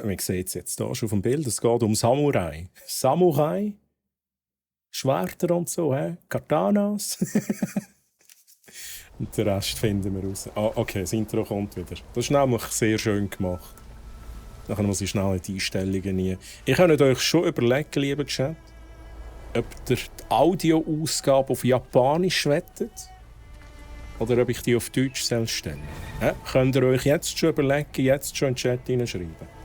Man sieht es jetzt hier schon auf dem Bild. Es geht um Samurai. Samurai, Schwerter und so, Katanas. Und den Rest finden wir raus. Ah, okay, das Intro kommt wieder. Das ist nämlich sehr schön gemacht. Nachher muss ich schnell in die Einstellungen nie. Ich könnte euch schon überlegen, lieber Chat, ob ihr die Audioausgabe auf Japanisch wettet oder ob ich die auf Deutsch stelle. Könnt ihr euch jetzt schon überlegen, jetzt schon in den Chat hineinschreiben.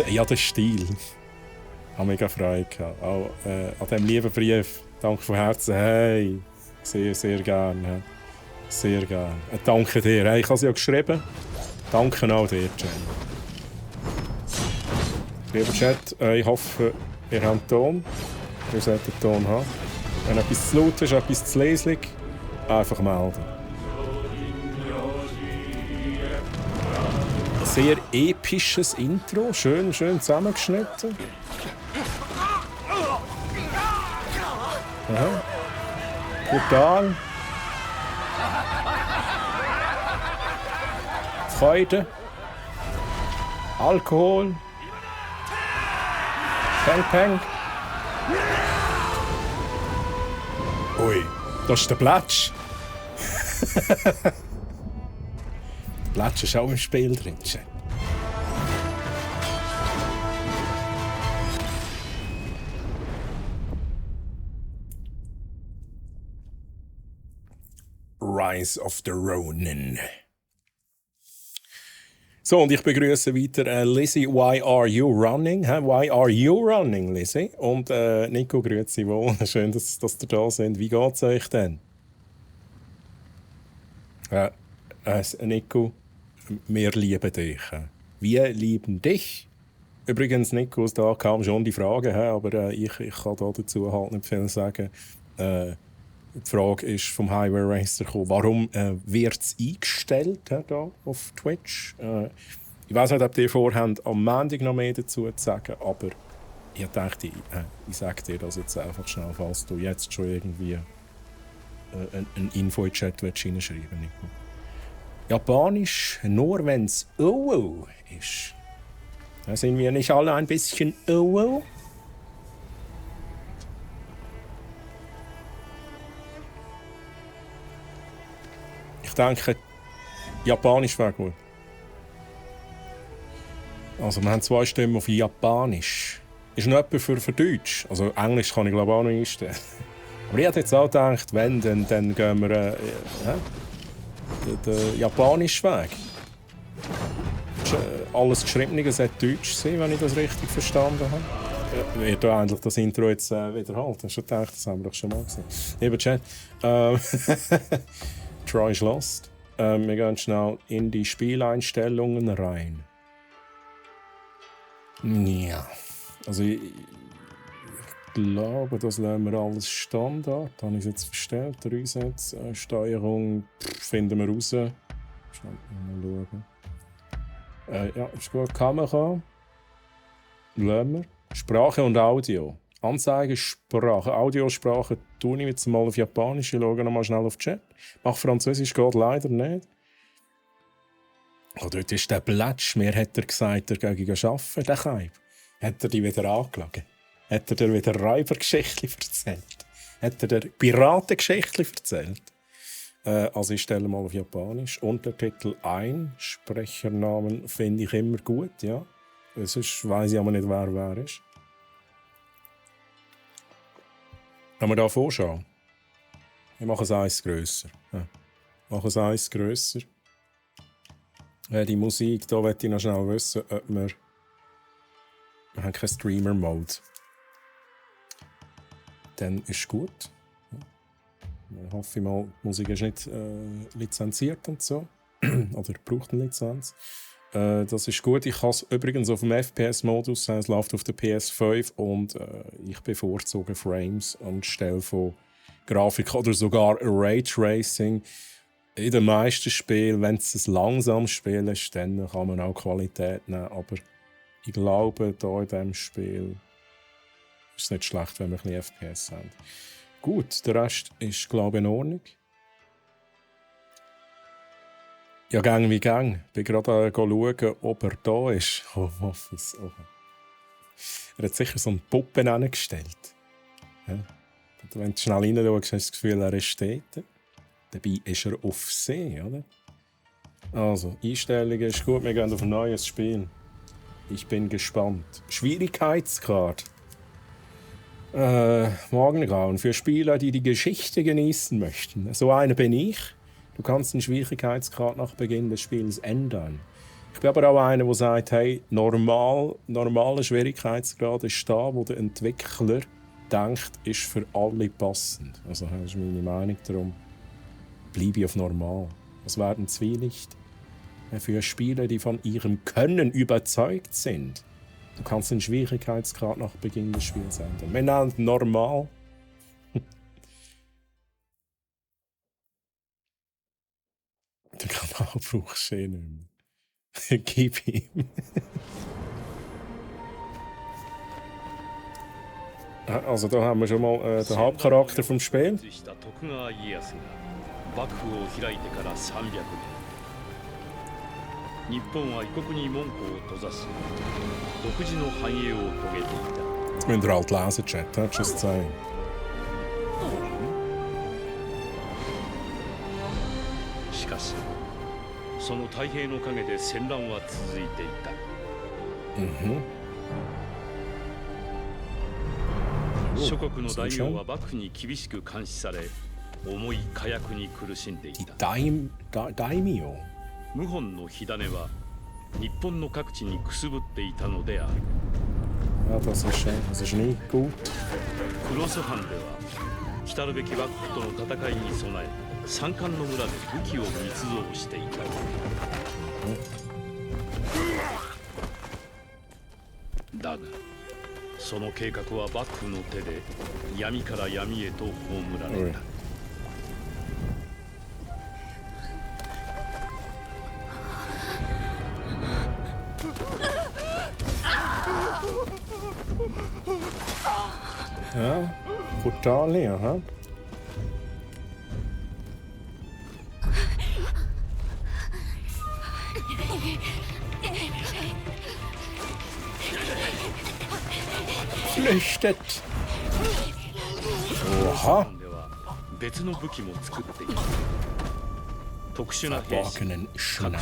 Ja, der Stil. Ich habe mega Freude gehabt. Auch an diesem lieben Brief. Danke von Herzen. Hey, sehr, sehr gerne. Sehr gerne. Danke dir. Hey, ich habe es ja geschrieben. Danke auch dir, Jen. Lieber Chat, ich hoffe, ihr habt Ton. Ihr solltet den Ton haben. Wenn etwas zu laut ist, etwas zu leslig, einfach melden. Sehr episches Intro, schön zusammengeschnitten. Aha. Brutal. Freude. Alkohol. Peng. Ui, das ist der Plätsch. Der Plätsch ist auch im Spiel drin. Rise of the Ronin. So, und ich begrüße weiter Lizzie. Why are you running? Why are you running, Lizzie? Und Nico, grüezi wohl. Schön, dass ihr da sind. Wie geht's euch denn? Nico, wir lieben dich. Wir lieben dich. Übrigens, Nico, da kam schon die Frage, aber ich kann dazu halt nicht viel sagen. Die Frage ist vom Highway Racer gekommen, warum wird es eingestellt hier auf Twitch? Ich weiß nicht, ob ihr vorhabt, am Montag noch mehr dazu zu sagen, aber ich dachte, ich sage dir das jetzt einfach schnell, falls du jetzt schon irgendwie ein Info in den Chat hineinschreiben willst. Japanisch, nur wenn es OO ist. Da sind wir nicht alle ein bisschen OO? Ich denke, Japanisch wäre gut. Also, wir haben 2 Stimmen auf Japanisch. Ist noch etwas für Deutsch. Also, Englisch kann ich glaube auch noch einstellen. Aber ich hätte jetzt auch gedacht, wenn, dann gehen wir den japanischen Weg. Alles Geschriebene sollte Deutsch sein, wenn ich das richtig verstanden habe. Wird da eigentlich das Intro jetzt wiederholt? Hast du gedacht, das haben wir doch schon mal gesehen. Lieber Chat, Troy ist lost. Wir gehen schnell in die Spieleinstellungen rein. Ja, also ich glaube, das lassen wir alles Standard. Da habe ich es jetzt verstellt. Reset, Steuerung finden wir raus. Schnell mal schauen. Ja, ist gut. Kamera. Lassen wir. Sprache und Audio. Anzeige, Sprache. Audiosprache tue ich jetzt mal auf Japanisch. Ich schaue noch mal schnell auf den Chat. Mach Französisch geht leider nicht. Oh, dort ist der Plätsch. Mir hat er gesagt, er gehe arbeiten, der Kaib. Hat er dich wieder angelogen? Hat er dir wieder Räubergeschichten erzählt? Hat er dir Piratengeschichten erzählt? Also ich stelle mal auf Japanisch. Untertitel ein. Sprechernamen finde ich immer gut, ja. Sonst weiss ich aber nicht, wer ist. Wenn wir hier vorschauen. Ich mache es eins grösser. Ja. Ich mache es eins grösser. Die Musik, da möchte ich noch schnell wissen, ob wir haben keinen Streamer-Mode. Dann ist gut. Ich hoffe mal, die Musik ist nicht lizenziert und so. Oder braucht eine Lizenz. Das ist gut. Ich habe es übrigens auf dem FPS-Modus. Es läuft auf der PS5 und ich bevorzuge Frames anstelle von Grafik oder sogar Raytracing. In den meisten Spielen, wenn es ein langsames Spiel ist, dann kann man auch Qualität nehmen. Aber ich glaube, hier in diesem Spiel ist es nicht schlecht, wenn wir ein bisschen FPS haben. Gut, der Rest ist, glaube ich, in Ordnung. Ja, gang wie gang. Ich bin gerade schauen, ob er da ist. Homeoffice. Oh. Er hat sicher so eine Puppe hingestellt. Ja. Wenn du schnell reinschaust, hast du das Gefühl, er ist dort. Dabei ist er auf See, oder? Also, Einstellungen ist gut, wir gehen auf ein neues Spiel. Ich bin gespannt. Schwierigkeitsgrad. Morgengrauen für Spieler, die die Geschichte genießen möchten. So einer bin ich. Du kannst den Schwierigkeitsgrad nach Beginn des Spiels ändern. Ich bin aber auch einer, der sagt, hey, normaler Schwierigkeitsgrad ist da, wo der Entwickler denkt, ist für alle passend. Also das ist meine Meinung darum. Bleibe ich auf normal. Das werden Zwielicht für Spieler, die von ihrem Können überzeugt sind. Du kannst den Schwierigkeitsgrad nach Beginn des Spiels ändern. Wir nennen normal. Den Kanal brauchst du eh nicht mehr. Gib ihm. Also da haben wir schon mal den Hauptcharakter vom Spiel. 日本は異国に門戸を閉ざし、独自の繁栄を遂げていた。 Jetzt müsst ihr halt lesen, Chat, das just saying. しかし、その太平の陰で戦乱は続いていた。諸国の大名は幕府に厳しく監視され、重い火薬に苦しんでいた。大名 謀反の火種は日本の各地にくすぶっていたのである。 Ja, das ist nicht gut. クロス藩では来るべき幕府との戦いに備え山間の村で武器を密造していた。だがその計画は幕府の手で闇から闇へと葬られた。 Ja, brutal hier, ha? Flüchtet! Oha! Verborgenen Schneide.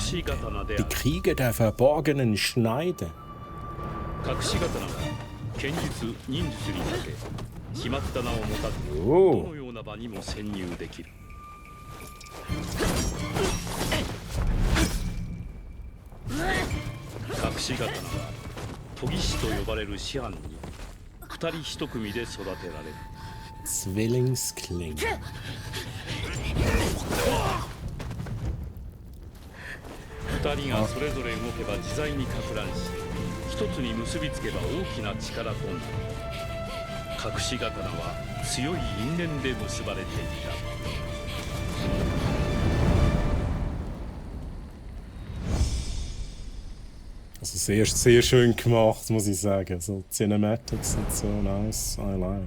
Die Kriege der verborgenen Schneide. 剣術、忍術に長け、決まった名を持たず、どのような場にも潜入できる。隠し刀は研ぎ師と呼ばれる師範に二人一組で育てられる。Zwillingsklinge. 二人がそれぞれ動けば自在にか乱し、一つに結びつけば大きな力となる。隠し刀は強い因縁で結ばれていた。Also sehr schön gemacht, muss ich sagen. So Cinematics sind so nice, I like.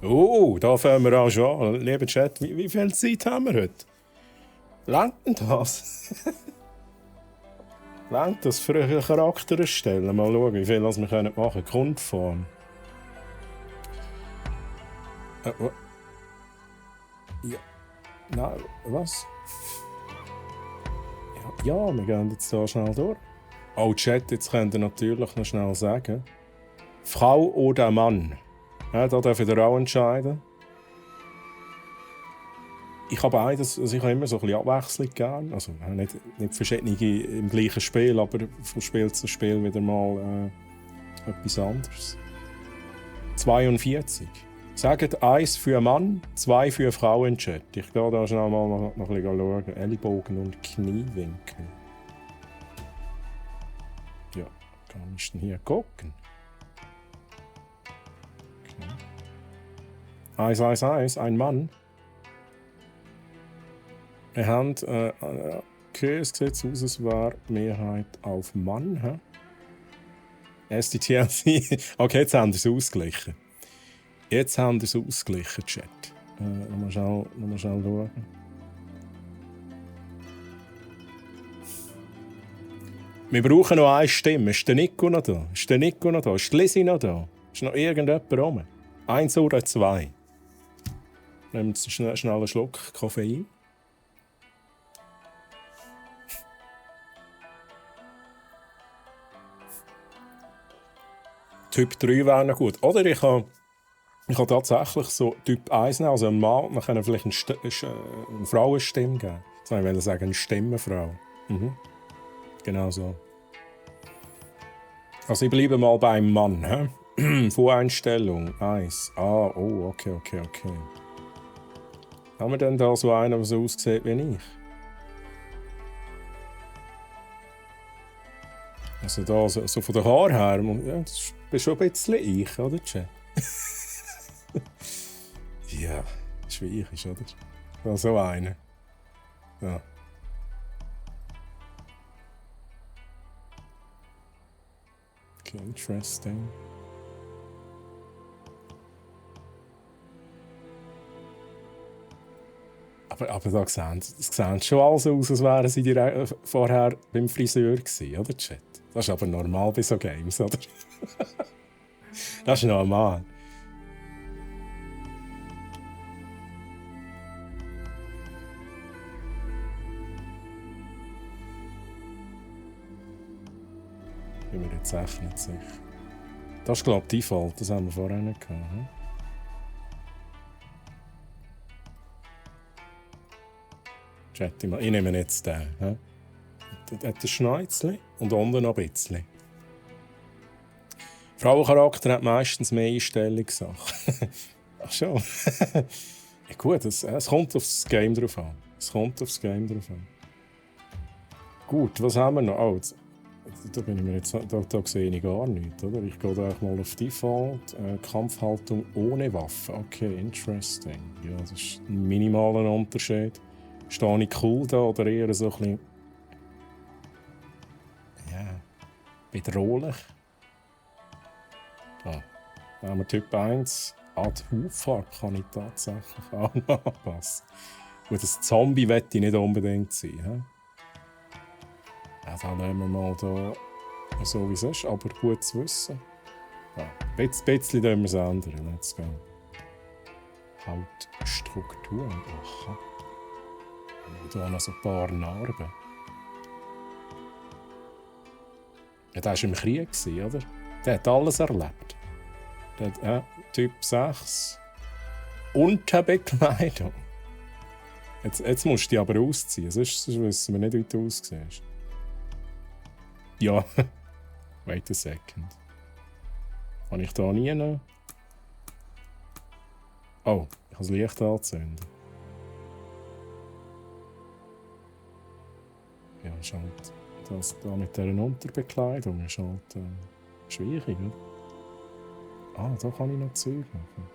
Oh, da fangen wir auch schon an. Lieber Chat, wie viel Zeit haben wir heute? Langt denn das? Langt das für einen Charakter erstellen? Mal schauen, wie viel wir machen können. Grundform. Ja. Nein, was? Ja, wir gehen jetzt hier schnell durch. Oh, Chat, jetzt könnt ihr natürlich noch schnell sagen. Frau oder Mann? Ja, da dürft ihr auch entscheiden. Ich habe beides, also ich habe immer so ein bisschen Abwechslung gern. Also nicht verschiedene im gleichen Spiel, aber von Spiel zu Spiel wieder mal etwas anderes. 42. Sagt 1 für Mann, 2 für Frau im Chat. Ich gehe da schnell mal noch ein bisschen schauen. Ellbogen und Kniewinkel. Ja, kann ich denn hier gucken? Okay. 1, ein Mann. Wir haben, okay, es sieht aus, es war Mehrheit auf Mann. He? SDTLC. Okay, jetzt haben wir es ausgeglichen. Jetzt haben wir es ausgeglichen, Chat. Nochmal schnell schauen. Wir brauchen noch eine Stimme. Ist der Nico noch da? Ist der Nico noch da? Ist die Lisi noch da? Ist noch irgendjemand rum? 1 oder 2? Nehmen wir schnell einen Schluck Koffein. Typ 3 wäre noch gut. Oder ich habe tatsächlich so Typ 1 nehmen, also ein Mann, dann können wir vielleicht eine Frauenstimme geben. Das wollte ich sagen, eine Stimmenfrau. Mhm. Genau so. Also ich bleibe mal beim Mann. Voreinstellung 1. Oh, okay. Haben wir denn da so einen, der so aussieht wie ich? Also da, so von den Haaren her, ja, das bist schon ein bisschen ich, oder, Chat? Ja, ist wie ich, oder? Da so einer. Ja. Okay, interesting. Aber da sehen schon alle so aus, als wären sie vorher beim Friseur gewesen, oder, Chat? Das ist aber normal bei so Games, oder? Das ist normal. Bin mir jetzt echt nicht sicher. Das ist, glaube ich, Default. Das haben wir vorher nicht gehabt. Hm? Chat, ich nehme jetzt den. Hm? Der hat ein Schneizchen und unten noch ein bisschen. Frauencharakter hat meistens mehr Einstellungssachen. Ach schon. Ja, gut, es kommt aufs Game drauf an. Gut, was haben wir noch? Oh, da bin ich mir jetzt, da sehe ich gar nichts, oder? Ich gehe da mal auf Default. Kampfhaltung ohne Waffe. Okay, interesting. Ja, das ist ein minimaler Unterschied. Stehe ich cool da oder eher so ein bisschen... Ja, bedrohlich. Da haben wir Typ 1. Die Hautfarbe kann ich tatsächlich auch noch anpassen. Gut, ein Zombie möchte ich nicht unbedingt sein. He? Ja, dann nehmen wir mal da so wie es ist, aber gut zu wissen. Ja, ein bisschen wir es ändern. Let's go. Hautstruktur. Aha. Und hier noch so ein paar Narben. Ja, der war im Krieg, oder? Der hat alles erlebt. Der hat, Typ 6. Unterbekleidung. Jetzt musst du dich aber ausziehen, sonst wissen wir nicht, wie du aussiehst. Ja, wait a second. Kann ich da nie noch? Oh, ich kann das Licht anzünden. Ja, ist halt das da mit dieser Unterbekleidung ist halt schwierig, oder? Ah, da kann ich noch Zeug machen.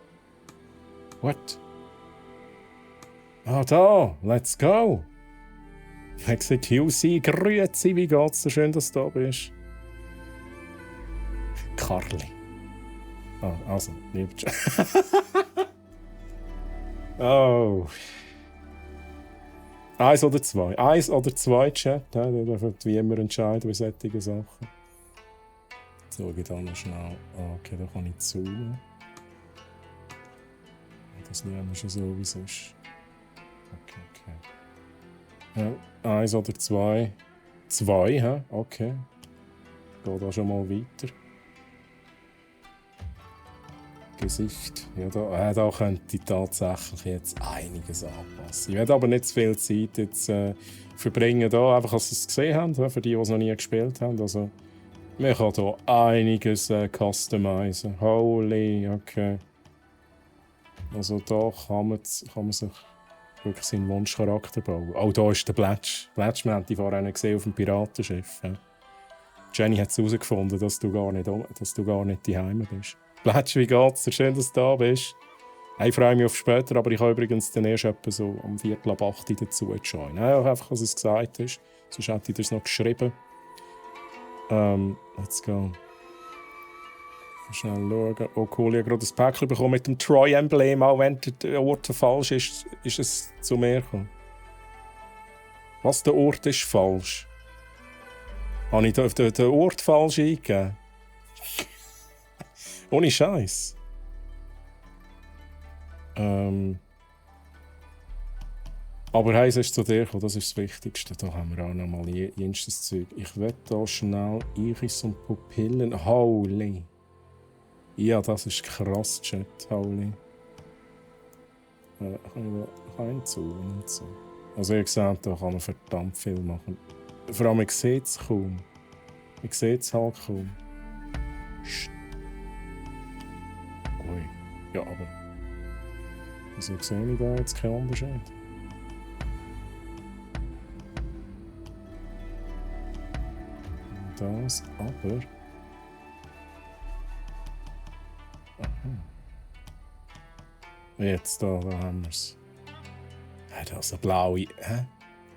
What? Ah, da! Let's go! Execution, grüezi, wie geht's dir? Schön, dass du da bist. Karli. Ah, also, lieber Chat. Oh. 1 oder 2? 1 oder 2 Chat, da dürfen wie immer entscheiden bei solchen Sachen. Jetzt schaue ich da noch schnell. Okay, da kann ich zoomen. Das lernen wir schon so, wie es ist. Okay. Ja, 1 oder 2? 2, hä? Okay. Geht da schon mal weiter. Gesicht. Ja, da könnte ich tatsächlich jetzt einiges anpassen. Ich werde aber nicht zu viel Zeit jetzt verbringen, da, einfach, dass Sie es gesehen haben, für die, die es noch nie gespielt haben. Also, man kann hier einiges customizen. Holy, okay. Also da kann man sich wirklich seinen Wunschcharakter bauen. Auch hier ist der Bletch. Bletch, wir haben die vorher gesehen auf dem Piratenschiff. Ja. Jenny hat es herausgefunden, dass du gar nicht daheim bist. Bletch, wie geht's dir? Schön, dass du da bist. Ich freue mich auf später, aber ich habe übrigens dann erst etwa so um 7:45 dazu joinen. Ja, einfach, was es gesagt ist. Sonst hätte ich das noch geschrieben. Let's go. Schnell schauen. Oh cool, ich habe gerade ein Päckchen bekommen mit dem Troy-Emblem. Auch wenn der Ort falsch ist, ist es zu mir gekommen. Was, der Ort ist falsch? Habe ich den Ort falsch eingegeben? Ohne Scheiß. Aber hey, es ist zu dir gekommen, das ist das Wichtigste. Da haben wir auch noch mal jenstes Zeug. Ich will da schnell Iris und Pupillen. Holy. Ja, das ist krass, Chat. Holy. Kann ich da einzoomen und so. Also ihr seht, da kann man verdammt viel machen. Vor allem, ich sehe es kaum. Ich sehe es halt kaum. Ui. Ja, aber... Wieso sehe ich da jetzt keinen Unterschied? Das, aber... Aha. Jetzt, da haben wir es. Ja, das ist eine blaue... Hä?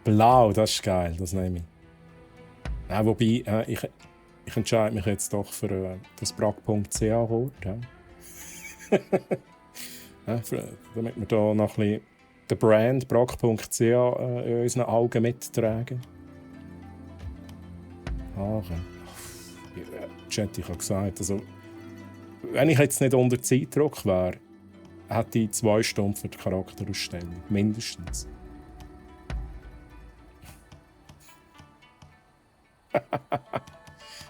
Blau, das ist geil, das nehme ich. Ja, wobei, ich entscheide mich jetzt doch für das Brag.ch-Wort. Ja. Ja, damit wir da noch ein bisschen den Brand Brag.ch in unseren Augen mittragen. Chat, ich habe gesagt, also, wenn ich jetzt nicht unter Zeitdruck wäre, hätte ich 2 Stunden für die Charakterausstellung. Mindestens.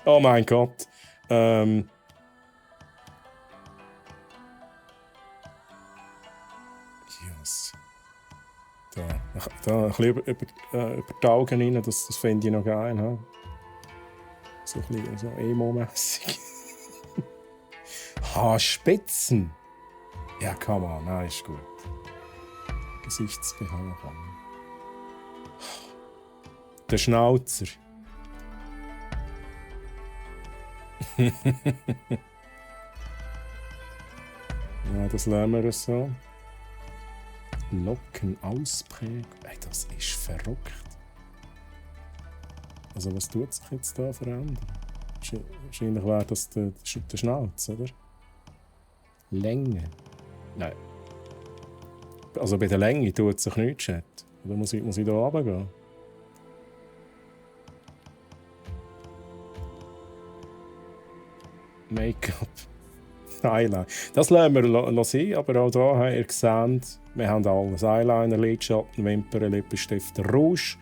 Oh mein Gott. Yes. Da ein bisschen über die Augen rein, das finde ich noch geil. He? So ein bisschen so emo-mässig. Haarspitzen. Ja, come on, nein, ist gut. Gesichtsbehaarung. Der Schnauzer. Ja, das lernen wir so. Lockenausprägung. Ey, das ist verrückt. Also, was tut sich jetzt da verändern? Wahrscheinlich wäre das der Schnauz, oder? Länge. Nein. Also bei der Länge tut sich nichts, Chat. Oder muss ich da runtergehen? Make-up. Eyeliner. Das lassen wir sein, aber auch hier habt ihr gesehen, wir haben alles. Eyeliner, Lidschatten, Wimpern, Lippenstift, Rouge,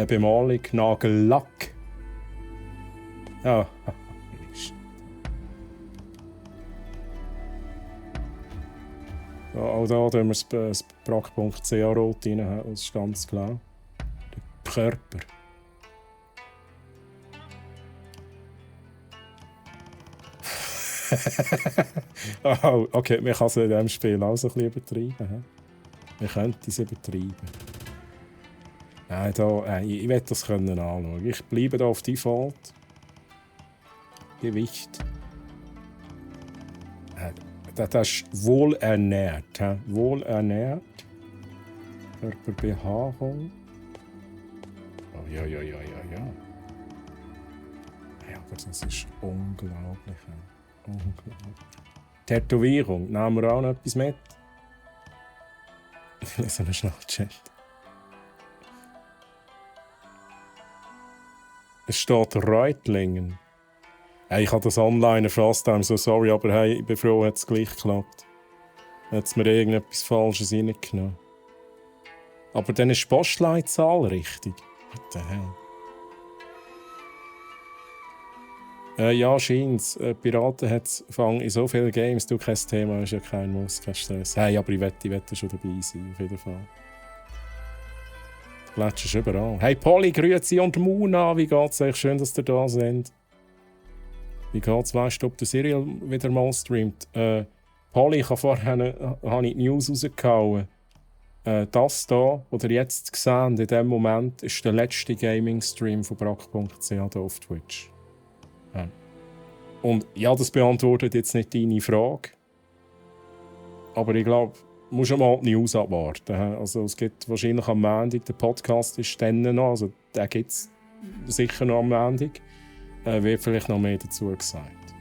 Bemalung, Nagellack. Ja. Auch da tun wir das Brag.ch Rot rein, das ist ganz klar. Der Körper. Oh, okay, man kann es in diesem Spiel auch so ein bisschen übertreiben. Man könnte es übertreiben. Nein, ich will das anschauen. Ich bleibe hier auf Default. Gewicht. Das ist wohlernährt. Wohlernährt. Körperbehaarung. Oh, ja. Ja, aber das ist unglaublich. Tätowierung. Nehmen wir auch noch etwas mit? Ich lese einen Schnellchat. Es steht Reutlingen. Hey, ich habe das online erfasst, I'm so sorry, aber hey, ich bin froh, hat es gleich geklappt. Hat es mir irgendetwas Falsches reingenommen. Aber dann ist die Postleitzahl richtig. What the hell? Ja, scheint's. Piraten hat in so vielen Games, du kein Thema, ist ja kein Muss, kein Stress. Hey, aber ich wette schon dabei sein, auf jeden Fall. Du gletschst überall. Hey Polly, grüezi und Muna, wie geht's euch? Schön, dass ihr da seid. Wie geht's? Weißt du, ob der Serial wieder mal streamt? Polly, ich habe vorher die News rausgehauen. Das hier, was ihr jetzt gesehen in diesem Moment, ist der letzte Gaming-Stream von Brag.ch hier auf Twitch. Ja. Und ja, das beantwortet jetzt nicht deine Frage. Aber ich glaube, du musst mal die News abwarten. Also es gibt wahrscheinlich am Montag, der Podcast ist dann noch, also den gibt es sicher noch am Montag. Wird vielleicht noch mehr dazu gesagt.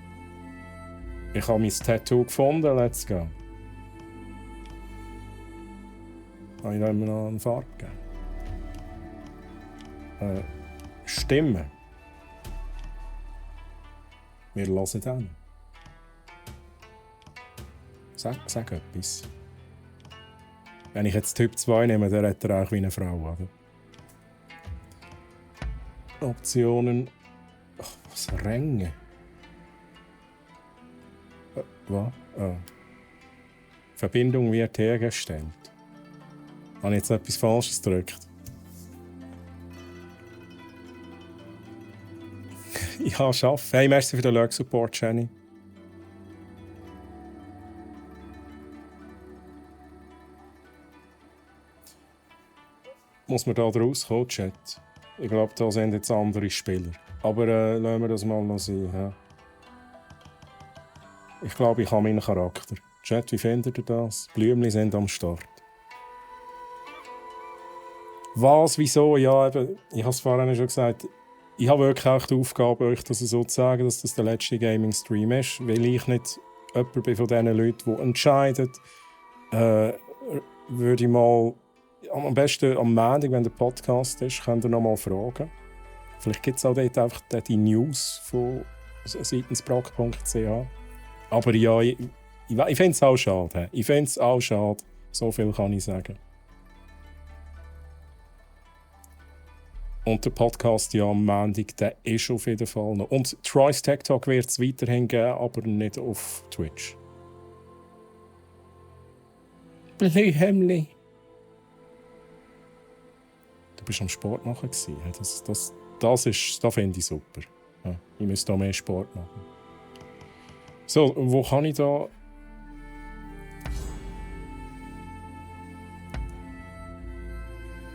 Ich habe mein Tattoo gefunden, let's go. Habe ich ihm noch eine Farbe gegeben? Stimme. Wir hören dann. Sag etwas. Wenn ich jetzt Typ 2 nehme, dann redet er auch wie eine Frau, oder? Optionen. Ach, was Ränge. Was? Oh. Verbindung wird hergestellt. Habe ich jetzt etwas Falsches gedrückt? Ja, schaffen. Hey, merci für den Lurk-Support, Jenny. Muss man da rauskommen, Chat? Ich glaube, da sind jetzt andere Spieler. Aber lassen wir das mal noch sein. Ja? Ich glaube, ich habe meinen Charakter. Chat, wie findet ihr das? Blümchen sind am Start. Was, wieso? Ja, eben, ich habe es vorhin schon gesagt. Ich habe wirklich auch die Aufgabe, euch das so zu sagen, dass das der letzte Gaming-Stream ist, weil ich nicht jemand bin von diesen Leuten, die entscheiden. Würde ich mal am besten am Montag, wenn der Podcast ist, könnt ihr noch mal fragen. Vielleicht gibt es auch dort einfach die News von seitens brack.ch. Aber ja, ich finde es auch schade. Ich finde es auch schade. So viel kann ich sagen. Und der Podcast ja am Montag, der ist auf jeden Fall noch. Und Troy's Tech Talk wird es weiterhin geben, aber nicht auf Twitch. Blühemli. Du bist am Sport machen gewesen. Das finde ich super. Ja, ich müsste da mehr Sport machen. So, wo kann ich da...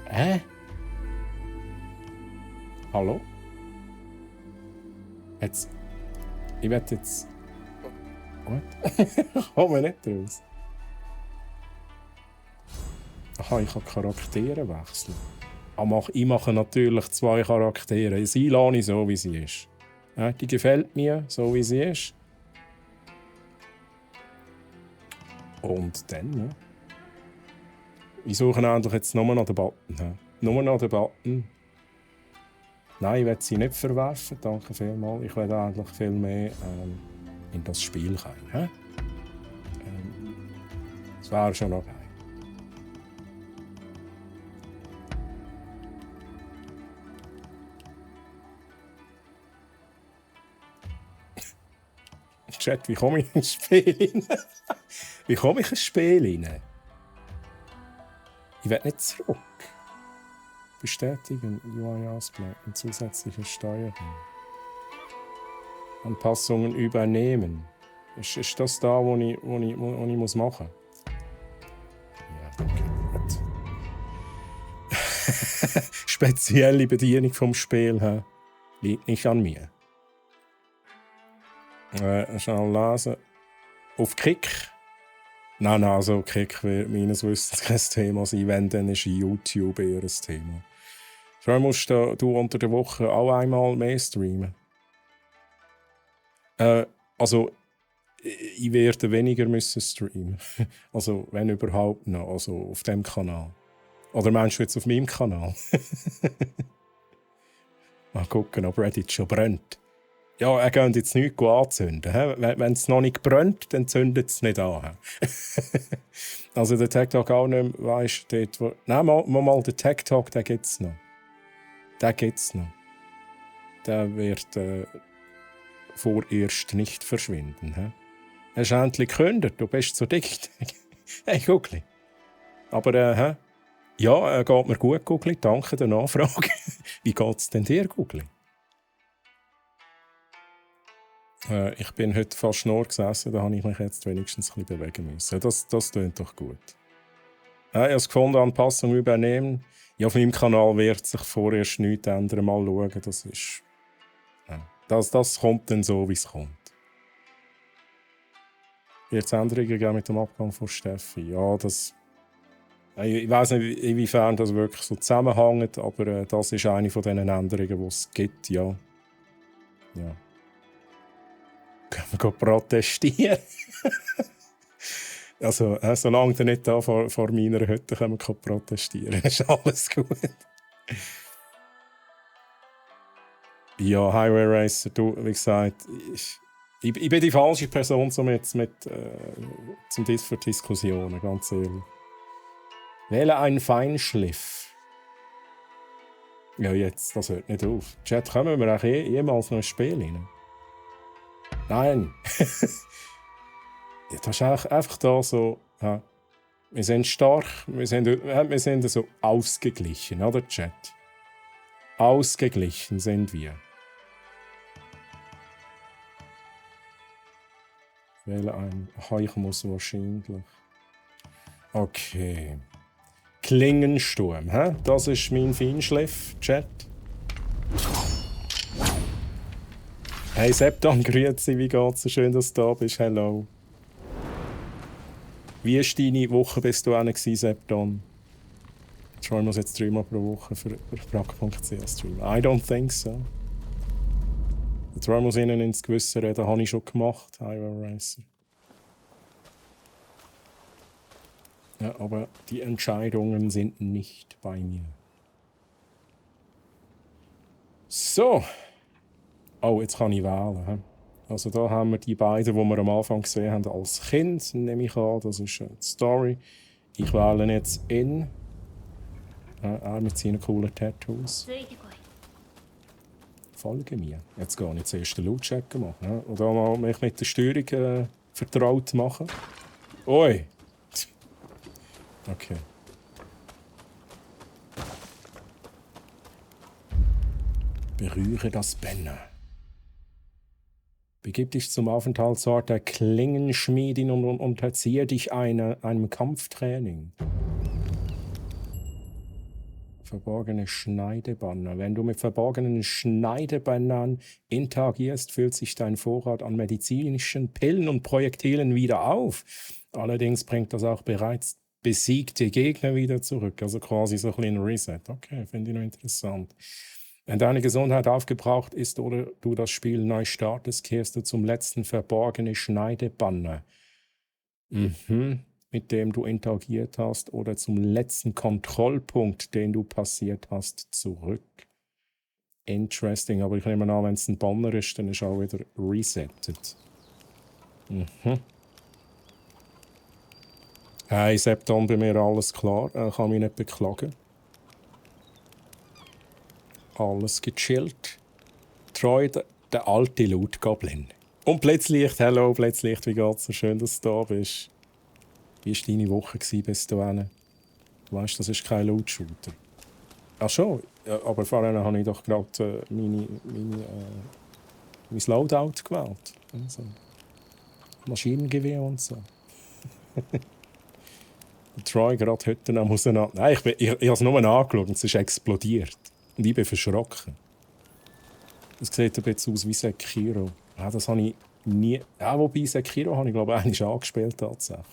Hä? Hallo? Jetzt... Ich werde jetzt... Gut. Ich komme nicht raus. Aha, ich kann Charaktere wechseln. Ich mache natürlich 2 Charaktere. Sie lasse ich so, wie sie ist. Ja, die gefällt mir, so wie sie ist. Und dann, ja. Ich suche eigentlich jetzt nur noch den Button. Ja. Nur noch den Button. Nein, ich will sie nicht verwerfen, danke vielmals. Ich will eigentlich viel mehr in das Spiel kommen. Das wäre schon noch geil. Chat, wie komme ich ins Spiel rein? Wie komme ich ins Spiel rein? Ich will nicht zurück. Bestätigen, UI ausblenden, zusätzliche Steuerung. Anpassungen übernehmen. Ist das da, wo ich muss machen muss? Ja, okay, gut. Spezielle Bedienung vom Spiel liegt nicht an mir. Schnell lesen. Auf Kick? Nein, also Kick wird meines Wissens kein Thema sein. Wenn, dann ist YouTube eher ein Thema. Vor allem musst du unter der Woche auch einmal mehr streamen. Also, ich werde weniger müssen streamen. Also, wenn überhaupt noch. Also, auf dem Kanal. Oder meinst du jetzt auf meinem Kanal? Mal gucken, ob Reddit schon brennt. Ja, er geht jetzt nichts anzünden. Wenn es noch nicht brennt, dann zündet es nicht an. Also der Tech Talk auch nicht mehr, weißt du, dort wo... Nein, mal den Tech Talk, den gibt es noch. Den gibt es noch. Der wird vorerst nicht verschwinden. Hast du endlich gekündigt, du bist so dick. Hey, Gugli. Aber, ja, geht mir gut, Gugli, danke der Nachfrage. Wie geht es denn dir, Gugli? Ich bin heute fast nur gesessen, da habe ich mich jetzt wenigstens ein bisschen bewegen müssen. Das klingt doch gut. Ich habe es gefunden, Anpassung übernehmen. Ja, auf meinem Kanal wird sich vorerst nichts ändern. Mal schauen, das ist... Das kommt dann so, wie es kommt. Wird es Änderungen geben mit dem Abgang von Steffi? Ja, das... Ich weiss nicht, inwiefern das wirklich so zusammenhängt, aber das ist eine von diesen Änderungen, die es gibt, ja. Ja. Können wir protestieren? Also, solange du nicht da vor meiner Hütte können wir protestieren, ist alles gut. Ja, Highway Racer, du, wie gesagt, Ich bin die falsche Person für Diskussionen, ganz ehrlich. Wähle einen Feinschliff. Ja, jetzt, das hört nicht auf. Chat, kommen wir auch jemals noch ein Spiel rein? Nein. Ja, das ist einfach da so. Ja. Wir sind stark, wir sind so ausgeglichen, oder Chat? Ausgeglichen sind wir. Wähle ein. Ich muss wahrscheinlich. Okay. Klingensturm, hä? Das ist mein Feinschliff, Chat. Hey Septan, grüezi, wie geht's? Schön, dass du da bist. Hello. Wie war deine Woche, bis du hin Septan? Troy muss jetzt 3-mal pro Woche für Brack.ch streamen. I don't think so. Der Troy muss ihnen ins Gewissen reden, habe ich schon gemacht. Highway Racer. Ja, aber die Entscheidungen sind nicht bei mir. So. Oh, jetzt kann ich wählen. Also da haben wir die beiden, die wir am Anfang gesehen haben, als Kind, nehme ich an. Das ist die Story. Ich wähle jetzt ihn. Mit seinen coolen Tattoos. Folge mir. Jetzt gehe ich zuerst den Loot-Check machen. Und dann mal mich mit der Steuerung vertraut machen. Oi! Okay. Berühre das Banner. Begib dich zum Aufenthaltsort der Klingenschmiedin und unterziehe dich einem Kampftraining. Verborgene Schneidebanner. Wenn du mit verborgenen Schneidebannern interagierst, füllt sich dein Vorrat an medizinischen Pillen und Projektilen wieder auf. Allerdings bringt das auch bereits besiegte Gegner wieder zurück. Also quasi so ein bisschen ein Reset. Okay, finde ich noch interessant. Wenn deine Gesundheit aufgebraucht ist oder du das Spiel neu startest, kehrst du zum letzten verborgenen Schneidebanner, mit dem du interagiert hast, oder zum letzten Kontrollpunkt, den du passiert hast, zurück. Interesting, aber ich nehme an, wenn es ein Banner ist, dann ist auch wieder resettet. Hey, Septan, bei mir alles klar. Ich kann mich nicht beklagen. Alles gechillt. Treu, der alte Loot-Goblin. Und Blitzlicht, hello Blitzlicht, wie geht's? Schön, dass du da bist. Wie war deine Woche bis dahin? Du weißt, das ist kein Loot-Shooter. Ach schon, ja, aber vorhin habe ich doch gerade mein Loadout gewählt. Also, Maschinengewehr und so. Troy gerade heute noch muss er noch... Nein, ich habe es nur angeschaut und es ist explodiert. Und ich bin verschrocken. Das sieht ein bisschen aus wie Sekiro. Ja, das habe ich nie... Ja, wobei Sekiro habe ich, glaube ich, einmal angespielt tatsächlich.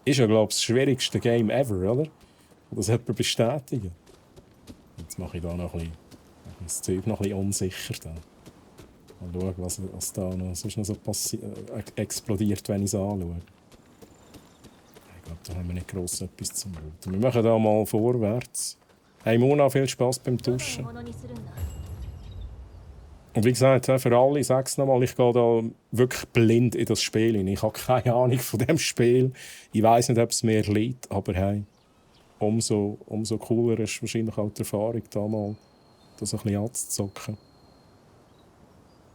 Ist ja, glaube ich, das schwierigste Game ever, oder? Und das jemand bestätigen. Jetzt mache ich da noch ein bisschen... Das Zeug noch ein bisschen unsicher. Dann. Mal schauen, was da noch sonst noch so explodiert, wenn ich es anschaue. Ich glaube, da haben wir nicht gross etwas zum Looten. Wir machen da mal vorwärts. Hey Mona, viel Spass beim Duschen. Und wie gesagt, für alle, ich sage es nochmal, ich gehe da wirklich blind in das Spiel hin. Ich habe keine Ahnung von dem Spiel. Ich weiss nicht, ob es mir liegt, aber hey, umso cooler ist wahrscheinlich auch die Erfahrung, da mal das ein bisschen anzuzocken.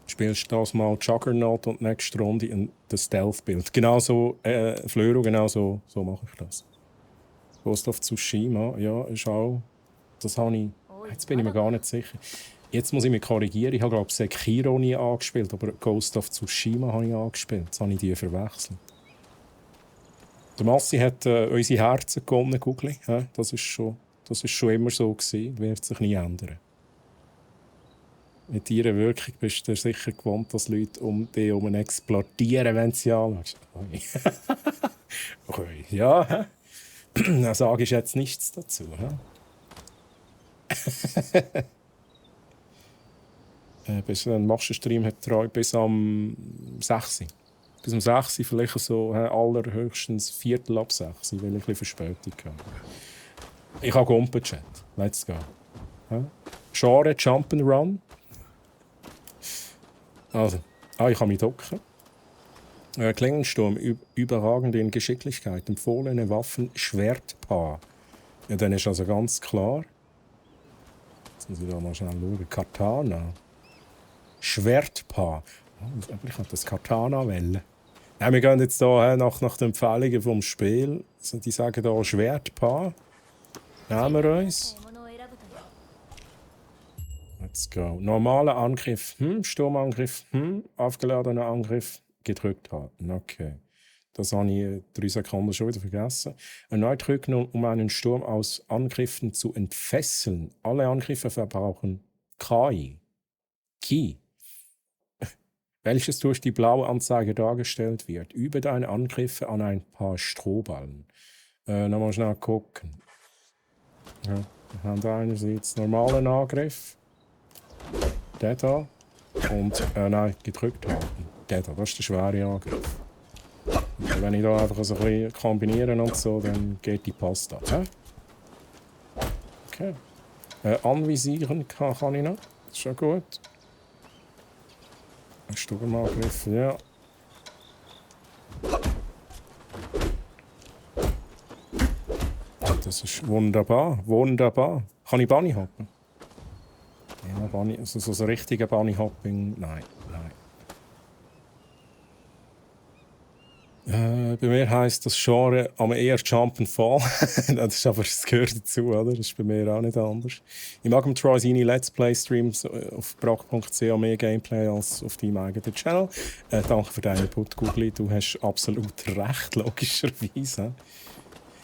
Du spielst das mal Juggernaut und nächste Runde das Stealth-Bild. Genau so, Flöro, genau so mache ich das. Ghost of Tsushima, ja, ist auch... Das habe ich... Jetzt bin ich mir gar nicht sicher. Jetzt muss ich mich korrigieren. Ich habe, glaube ich, Sekiro nie angespielt, aber Ghost of Tsushima habe ich angespielt. Jetzt habe ich die verwechselt. Der Massi hat unsere Herzen gewonnen, Googli. Ja, das ist schon immer so gewesen. Wird sich nie ändern. Mit ihrer Wirkung bist du sicher gewohnt, dass Leute um dich herum explodieren, wenn sie anschaust. Okay. Ja, da sage ich jetzt nichts dazu. Bis dann machst du einen Stream hat Treu bis am 6. Bis am 6, vielleicht so allerhöchstens Viertel ab 6, weil ich ein bisschen Verspätung habe. Ich habe Gumpen-Chat. Let's go. Genre Jump'n'Run. Also, ich kann mich docken. Klingensturm, überragend in Geschicklichkeit, empfohlene Waffen, Schwertpaar. Ja, dann ist also ganz klar. Jetzt muss ich da mal schnell schauen. Katana. Schwertpaar. Oh, aber ich habe das Katana wählen. Ja, wir gehen jetzt hier nach den Empfehlungen vom Spiel. Also, die sagen hier Schwertpaar. Nehmen wir uns. Let's go. Normaler Angriff, Sturmangriff, aufgeladener Angriff, gedrückt halten. Okay. Das habe ich 3 Sekunden schon wieder vergessen. Erneut drücken, um einen Sturm aus Angriffen zu entfesseln. Alle Angriffe verbrauchen KI. Key. Welches durch die blaue Anzeige dargestellt wird. Übe deine Angriffe an ein paar Strohballen. Nochmal schnell gucken. Ja, wir haben einerseits normalen Angriff. Der da. Und, nein, gedrückt halten. Der da, das ist der schwere Angriff. Und wenn ich da einfach so ein bisschen kombiniere und so, dann geht die Pasta. Hä? Okay. Anvisieren kann ich noch. Das ist schon gut. Ein Sturmangriff, ja. Das ist wunderbar, wunderbar. Kann ich Bunny hoppen? Ja, Bunny, also so ein richtiger Bunny-Hopping, nein. Bei mir heisst das Genre aber eher Jump and Fall. Das gehört dazu, oder? Das ist bei mir auch nicht anders. Ich mag im Troy seine Let's Play-Streams auf brock.ch mehr Gameplay als auf deinem eigenen Channel. Danke für deinen Input, Googly. Du hast absolut recht, logischerweise.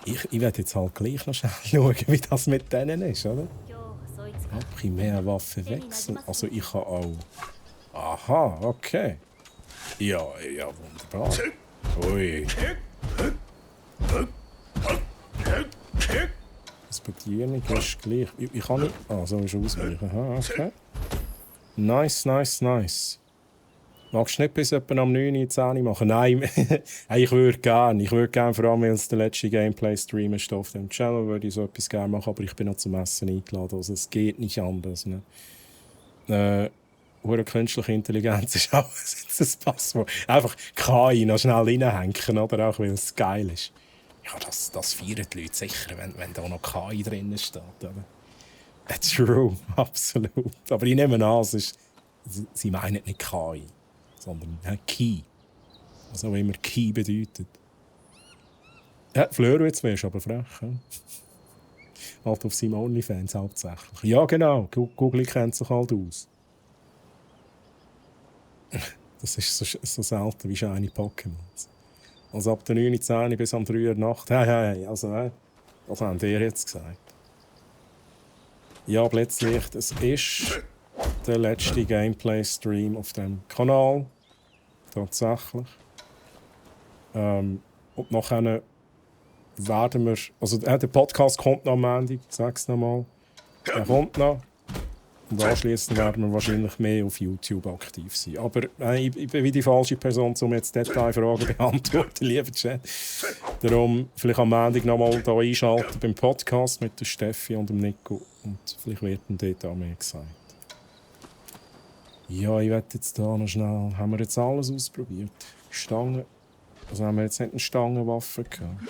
Ich werde jetzt halt gleich noch schnell schauen, wie das mit denen ist, oder? Primär Waffe wechseln. Also ich kann auch... Aha, okay. Ja, wunderbar. Ui. Respektieren ist gleich. Ich kann nicht. Ah, so ist ausweichen. Aha, okay. Nice. Magst du nicht bis etwa am 9 Uhr 10 Uhr machen? Nein, ich würde gerne. Vor allem, weil es der letzte Gameplay-Stream ist auf dem Channel, würde ich so etwas gerne machen, aber ich bin noch zum Essen eingeladen. Also es geht nicht anders. Ne? Künstliche Intelligenz ist auch ein Passwort. Einfach KI noch schnell reinhängen, oder? Auch weil es geil ist. Ja, das feiern die Leute sicher, wenn da noch KI drin steht. Oder? True, absolut. Aber ich nehme an, sie meinen nicht KI, sondern Key. Also wie immer Key bedeutet. Ja, Fleur jetzt wärst aber frech. Ja? Halt auf seinem OnlyFans hauptsächlich. Ja, genau. Google kennt sich halt aus. Das ist so selten wie shiny Pokémons. Also ab der 9:10 bis am 3 Uhr Nacht. Hey, was haben die jetzt gesagt? Ja, Blitzlicht, es ist der letzte Gameplay-Stream auf dem Kanal. Tatsächlich. Und nachher werden wir... Also der Podcast kommt noch am Ende, ich sag's nochmal. Der kommt noch. Und anschliessend werden wir wahrscheinlich mehr auf YouTube aktiv sein. Aber ich bin wie die falsche Person, um jetzt Detailfragen zu beantworten, lieber Chat. Darum vielleicht am Montag noch mal hier einschalten beim Podcast mit der Steffi und dem Nico. Und vielleicht wird dann dort auch mehr gesagt. Ja, ich werde jetzt hier noch schnell... Haben wir jetzt alles ausprobiert? Stangen... Also haben wir jetzt nicht eine Stangenwaffe gehabt?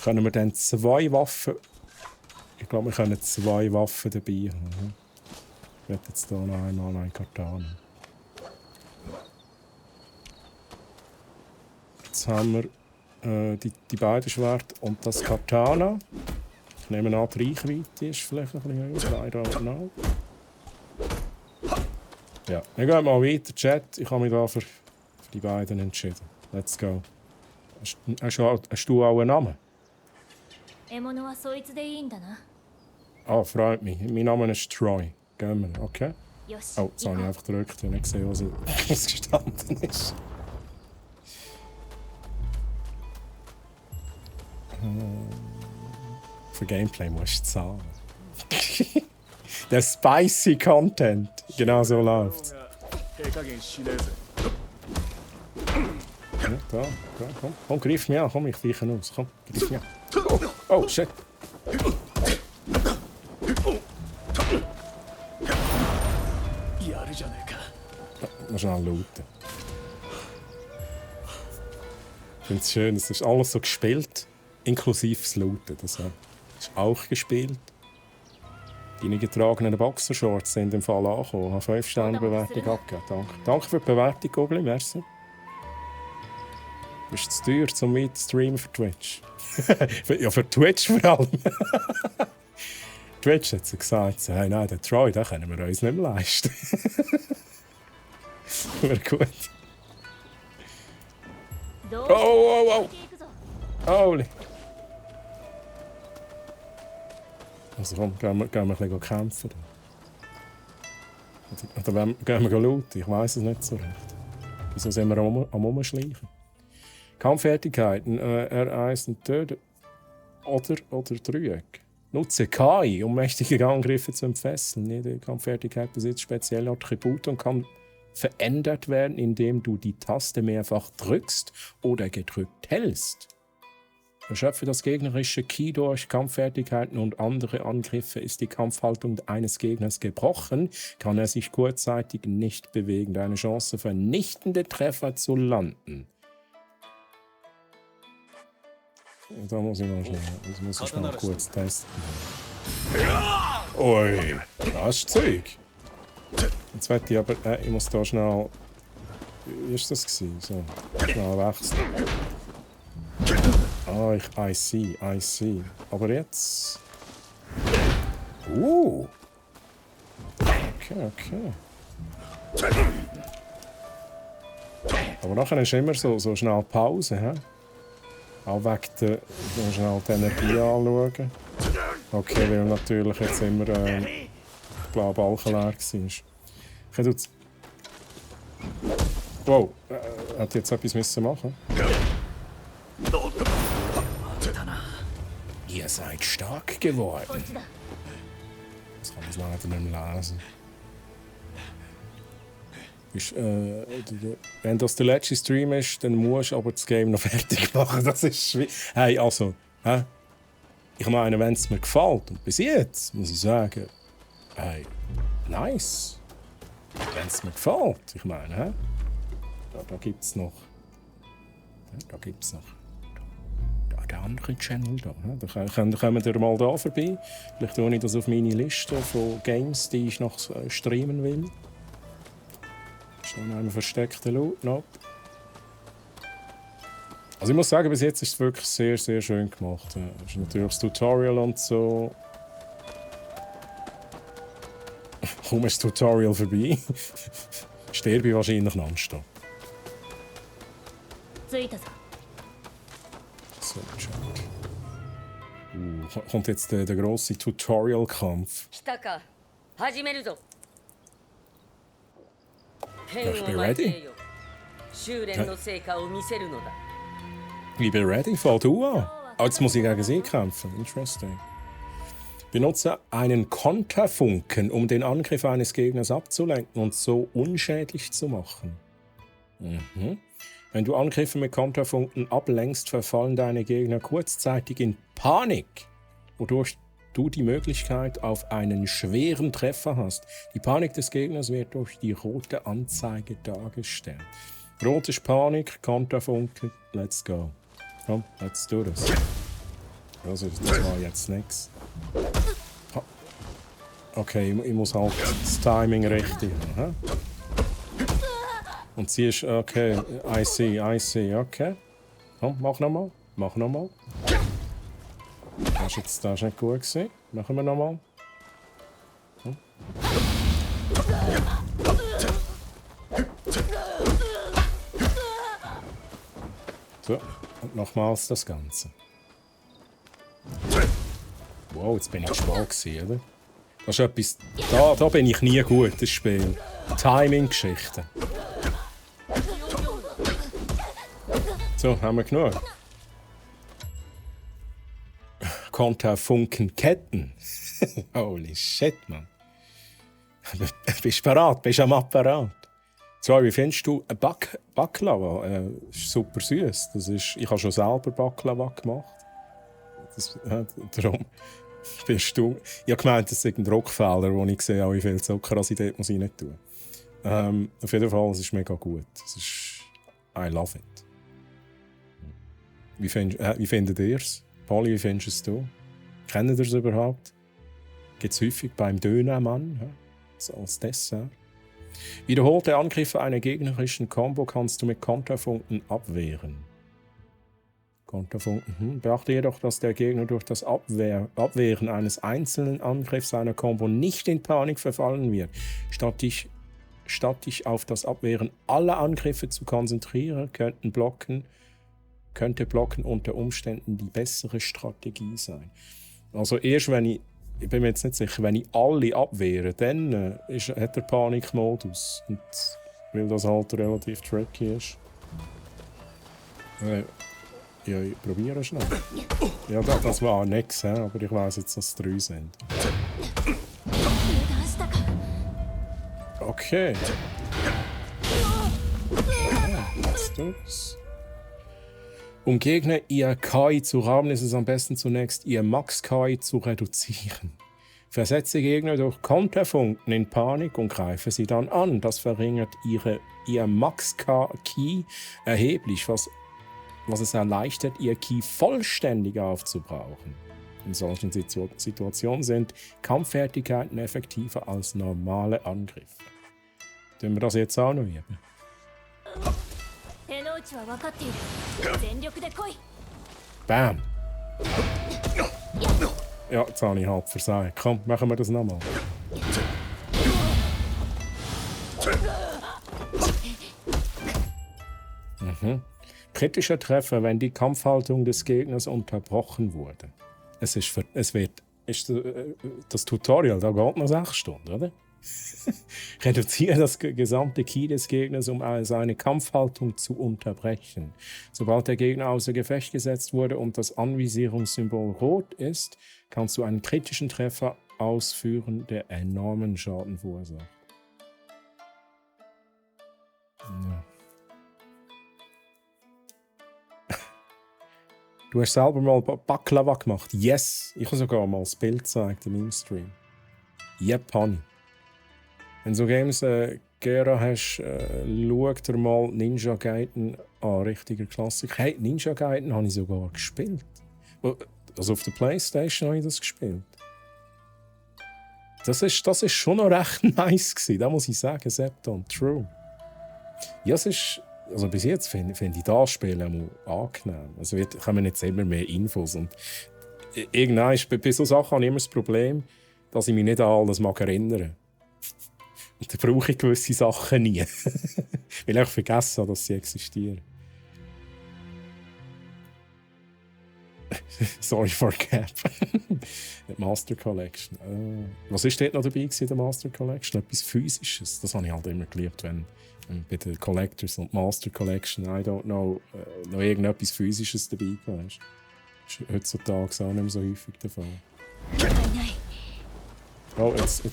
Können wir dann 2 Waffen... Ich glaube, wir können 2 Waffen dabei haben. Ich werde jetzt hier noch einmal ein Katana. Jetzt haben wir die beiden Schwerter und das Katana. Ich nehme an, die Reichweite ist vielleicht ein bisschen höher. I don't know. Ja, wir gehen mal weiter, Chat. Ich habe mich da für die beiden entschieden. Let's go. Hast du auch einen Namen? Ah, freut mich. Mein Name ist Troy. Gehen wir, okay? Oh, jetzt habe ich einfach gedrückt. Ich habe nicht gesehen, was gestanden ist. Für Gameplay musst du zahlen. Der spicy Content. Genau so läuft's. Ja, da, komm, greif mich an. Komm, ich weiche aus. Komm, greif mich an. Oh, shit. Mal schnell lauten. finde es schön, es ist alles so gespielt, inklusive das Looten. Das ist auch gespielt. Deine getragenen Boxershorts sind im Fall angekommen. Ich habe 5 Sterne Bewertung abgegeben. Danke. Danke für die Bewertung, Gobli. Merci. Ist es zu teuer, zum mit streamen für Twitch? Ja, für Twitch vor allem. Twitch hat sie gesagt, hey, nein, den Troy, den können wir uns nicht mehr leisten. Wäre gut. Oh. Holy. Also komm, gehen wir ein bisschen kämpfen. Oder gehen wir looten? Ich weiss es nicht so recht. Wieso sind wir am Umschleichen? Kampffertigkeiten, R1 und töten. Oder Dreieck. Nutze KI, um mächtige Angriffe zu entfesseln. Jede Kampffertigkeit besitzt spezielle Attribute und kann verändert werden, indem du die Taste mehrfach drückst oder gedrückt hältst. Erschöpfe das gegnerische Ki durch Kampffertigkeiten und andere Angriffe. Ist die Kampfhaltung eines Gegners gebrochen, kann er sich kurzzeitig nicht bewegen. Deine Chance, vernichtende Treffer zu landen. Da muss ich mal schnell. Das muss ich mal kurz testen. Ui, das ist Zeug. Jetzt werde ich aber. Ich muss da schnell. Wie war das? So, schnell wechseln. Ah, I see. Aber jetzt. Okay. Aber nachher ist immer so schnell Pause, hä? Auch wegen der. Schnell die Energie anschauen. Okay, weil natürlich jetzt immer. Ich glaube, Balken leer war. Ich jetzt. Wow, hat jetzt etwas müssen machen? Ihr seid stark geworden. Das kann ich leider nicht mehr lesen. Wenn das der letzte Stream ist, dann musst du aber das Game noch fertig machen. Das ist schwierig. Hey, also, ich meine, wenn es mir gefällt, und bis jetzt muss ich sagen, hey, nice. Wenn es mir gefällt, ich meine, da gibt es noch. Der andere Channel da. Da kommen wir mal da vorbei. Vielleicht tue ich das auf meine Liste von Games, die ich noch streamen will. Schon einen versteckten Loot noch. Also ich muss sagen, bis jetzt ist es wirklich sehr, sehr schön gemacht. Das ist natürlich das Tutorial und so. Kaum ist das Tutorial vorbei. Sterbe ich wahrscheinlich nonstop. So, kommt jetzt der grosse Tutorial-Kampf. Ich bin ready. Ich bin ready, fang du an. Jetzt muss ich gegen sie kämpfen. Interesting. Benutze einen Konterfunken, um den Angriff eines Gegners abzulenken und so unschädlich zu machen. Wenn du Angriffe mit Konterfunken ablenkst, verfallen deine Gegner kurzzeitig in Panik, wodurch du die Möglichkeit auf einen schweren Treffer hast. Die Panik des Gegners wird durch die rote Anzeige dargestellt. Rot ist Panik, Konterfunken, let's go. Komm, let's do this. Also, das war jetzt nichts. Okay, ich muss halt das Timing richtig haben. Und sie ist, okay, I see, okay. Komm, mach nochmal. Das ist nicht gut gewesen. Machen wir nochmal. So, und nochmals das Ganze. Wow, jetzt bin ich spät gewesen, oder? Das ist etwas, da bin ich nie gut, das Spiel. Timing-Geschichten. So, haben wir genug. Konterfunkenketten. Holy shit, Mann. Bist du bereit? Bist du am Apparat? So, wie findest du Baklava? Ist super süß. Ich habe schon selber Baklava gemacht. Darum bist du. Ich habe gemeint, das ist ein Druckfehler, wo ich sehe, wie viel Zucker ich dort muss rein tun. Auf jeden Fall, es ist mega gut. I love it. Wie findet ihr es? Polly, wie findest du es? Kennt ihr es überhaupt? Gibt es häufig beim Dönermann, so als Dessert. Wiederholte Angriffe einer gegnerischen Combo kannst du mit Konterfunken abwehren. Konterfunken. Beachte jedoch, dass der Gegner durch das Abwehren eines einzelnen Angriffs einer Combo nicht in Panik verfallen wird. Statt dich auf das Abwehren aller Angriffe zu konzentrieren, könnte Blocken unter Umständen die bessere Strategie sein. Also erst wenn ich bin mir jetzt nicht sicher, wenn ich alle abwehre, dann hat er Panikmodus. Und weil das halt relativ tricky ist. Ja, ich probiere schnell. Ja, das war nichts, aber ich weiss jetzt, dass es 3 sind. Okay. Was tut's? Um Gegner ihr KI zu haben, ist es am besten zunächst ihr Max-KI zu reduzieren. Versetze Gegner durch Konterfunken in Panik und greife sie dann an. Das verringert ihr Max-KI erheblich, was es erleichtert, ihr Ki vollständig aufzubrauchen. In solchen Situationen sind Kampffertigkeiten effektiver als normale Angriffe. Tun wir das jetzt auch noch üben? Bam! Ja, jetzt habe ich halb versagt. Komm, machen wir das nochmal. Kritischer Treffer, wenn die Kampfhaltung des Gegners unterbrochen wurde. Das Tutorial, da geht noch 6 Stunden, oder? Reduziere das gesamte Ki des Gegners, um seine Kampfhaltung zu unterbrechen. Sobald der Gegner außer Gefecht gesetzt wurde und das Anvisierungssymbol rot ist, kannst du einen kritischen Treffer ausführen, der enormen Schaden verursacht. Ja. Du hast selber mal Baklava gemacht. Yes! Ich habe sogar mal das Bild gezeigt in meinem Stream. Yep, honey. Wenn du so Games gerne hast, schau dir mal Ninja Gaiden an. Richtiger Klassiker. Hey, Ninja Gaiden habe ich sogar gespielt. Also auf der Playstation habe ich das gespielt. Das ist schon noch recht nice gewesen, da muss ich sagen, Septon, true. Ja, es ist, also bis jetzt finde ich das Spiel auch angenehm. Also kommen jetzt immer mehr Infos und irgendwann ist, bei so Sachen habe ich immer das Problem, dass ich mich nicht an alles erinnern mag. Und dann brauche ich gewisse Sachen nie. Weil ich vergessen habe, dass sie existieren. Sorry for Cap. Die Master Collection. Was war dort noch dabei in der Master Collection? Etwas Physisches. Das habe ich halt immer geliebt, wenn bei den Collectors und Master Collection, I don't know, noch irgendetwas Physisches dabei war. Das ist heutzutage auch nicht mehr so häufig der Fall. Oh, jetzt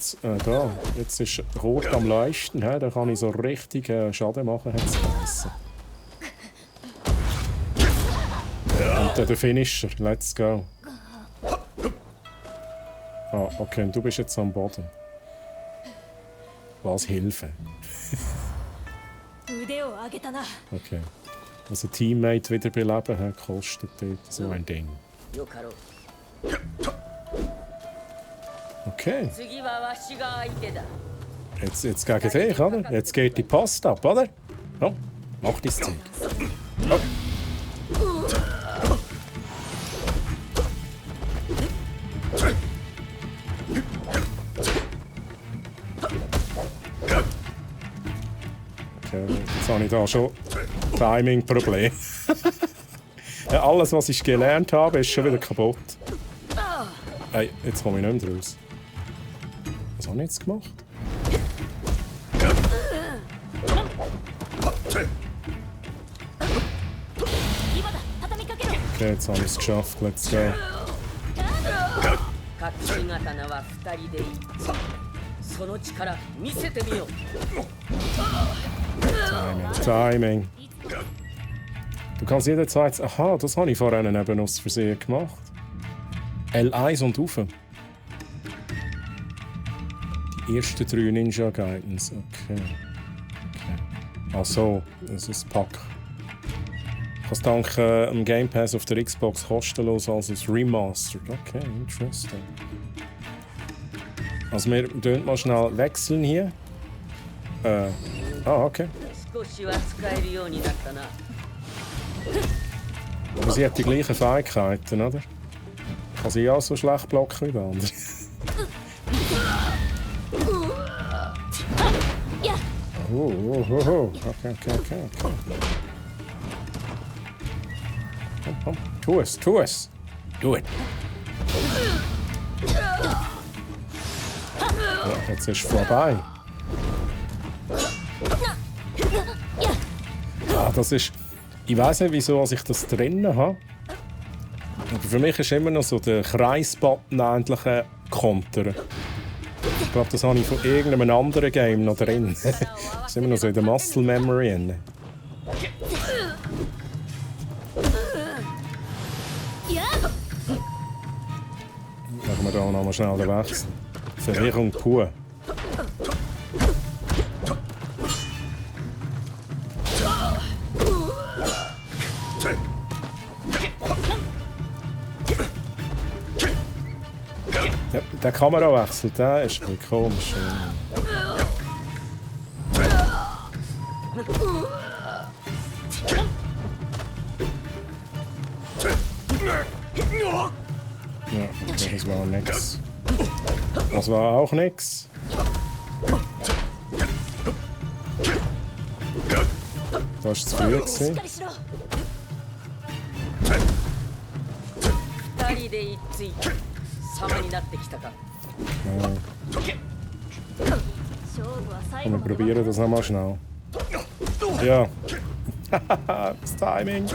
ist rot am Leuchten. Da kann ich so richtig Schaden machen, hat es geheißen. Und der Finisher, let's go. Ah, okay, und du bist jetzt am Boden. Was Hilfe? Okay. Also Teammate wiederbeleben kostet dort so ein Ding. Okay. Jetzt gegen dich, oder? Jetzt geht die Post ab, oder? Oh, mach das Zeug. Oh. Okay, jetzt habe ich da schon Timing-Problem. Ja, alles, was ich gelernt habe, ist schon wieder kaputt. Hey, jetzt komme ich nicht mehr raus. Was habe ich jetzt gemacht? Okay, jetzt habe ich es geschafft. Let's go. Timing. Du kannst jederzeit... Aha, das habe ich vorhin eben aus Versehen gemacht. L1 und rauf. Die ersten 3 Ninja Gaidens. Okay. Ach so, das ist Pack. kann es dank dem Game Pass auf der Xbox kostenlos als Remastered. Okay, interesting. Also wir tun mal schnell wechseln hier. Okay. 少しは使えるようになったな。 Aber sie hat die gleichen Fähigkeiten, oder? Kann sie auch so schlecht blocken wie der andere? Okay. Komm. Tu es. Do it. Ja, jetzt ist es vorbei. Das ist... Ich weiss nicht, wieso ich das drin habe. Aber für mich ist immer noch so der Kreisbutton eigentlich ein Konter. Ich glaube, das habe ich von irgendeinem anderen Game noch drin. Das ist immer noch so in der Muscle Memory. Machen wir da noch mal schnell den Wechsel. Verwirrung pur. Der Kamerawechsel, der ist ein bisschen komisch. Ja, okay, das war nix. Das war auch nix. Das war zu früh gewesen. 二人で一対様になってきたか。 Und wir probieren das nochmal schnell. Ja. Das Timing.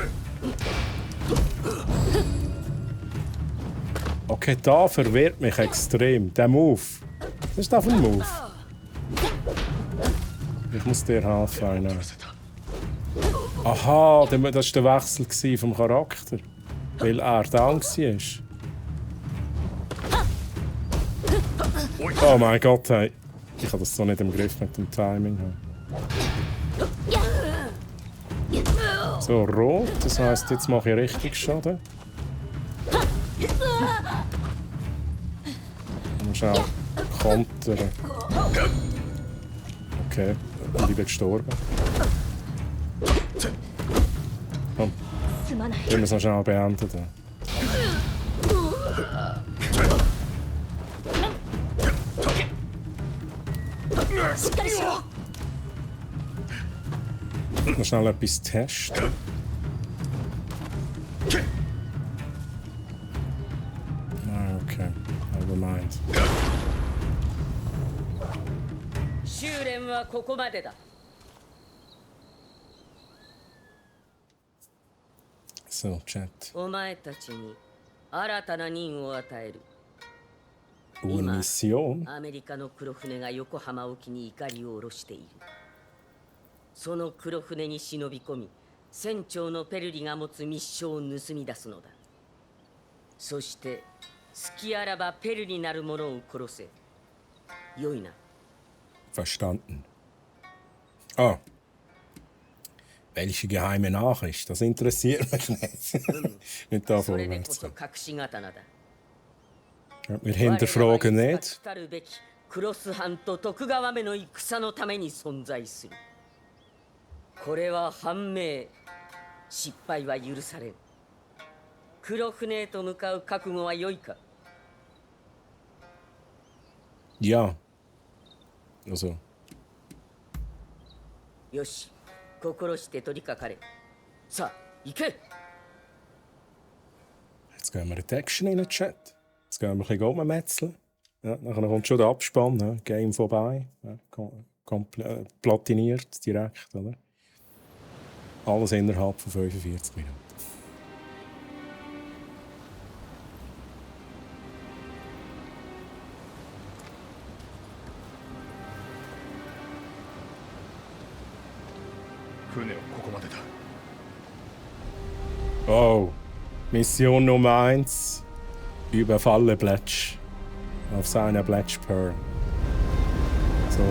Okay, da verwirrt mich extrem. Der Move. Was ist das für ein Move? Ich muss dir helfen. Einer. Aha, das war der Wechsel vom Charakter. Weil er down war. Oh mein Gott, hey. Ich habe das so nicht im Griff mit dem Timing. So, rot. Das heisst, jetzt mache ich richtig Schaden. Und schnell kontern. Okay, und ich bin gestorben. Komm, wir müssen es schnell beenden. Noch schnell etwas testen. Okay, never mind. 修練はここまでだ。 So, Chat. お前たちに新たな任を与える。 Eine Mission? アメリカの黒船が横浜沖に怒りを下ろしている。その黒船に忍び込み、船長のペルリが持つ密書を盗み出すのだ。そして隙あらばペルリなる者を殺せ。良いな。 Verstanden. Ah. Welche geheime Nachricht? Das interessiert mich nicht. Nicht da それで vorwärts こそ gehen. 隠し刀だ。 Wir hinterfragen 我らはい nicht. つか来たるべきクロス藩と徳川目の戦のために存在する。これは判明。失敗は許されん。黒船へと向かう覚悟は良いか。 Ja. Also, よし、心して取り掛かれ。さあ、行け。 jetzt gehen wir in die Action in den Chat. Jetzt gehen wir ein bisschen rummetzeln. Ja, nachher kommt schon der Abspann. Ja. Game vorbei. Ja, platiniert direkt. Oder? Alles innerhalb von 45 Minuten. Oh, Mission Nummer 1. Überfalle Bletch. Auf seiner Bletch Pearl. So.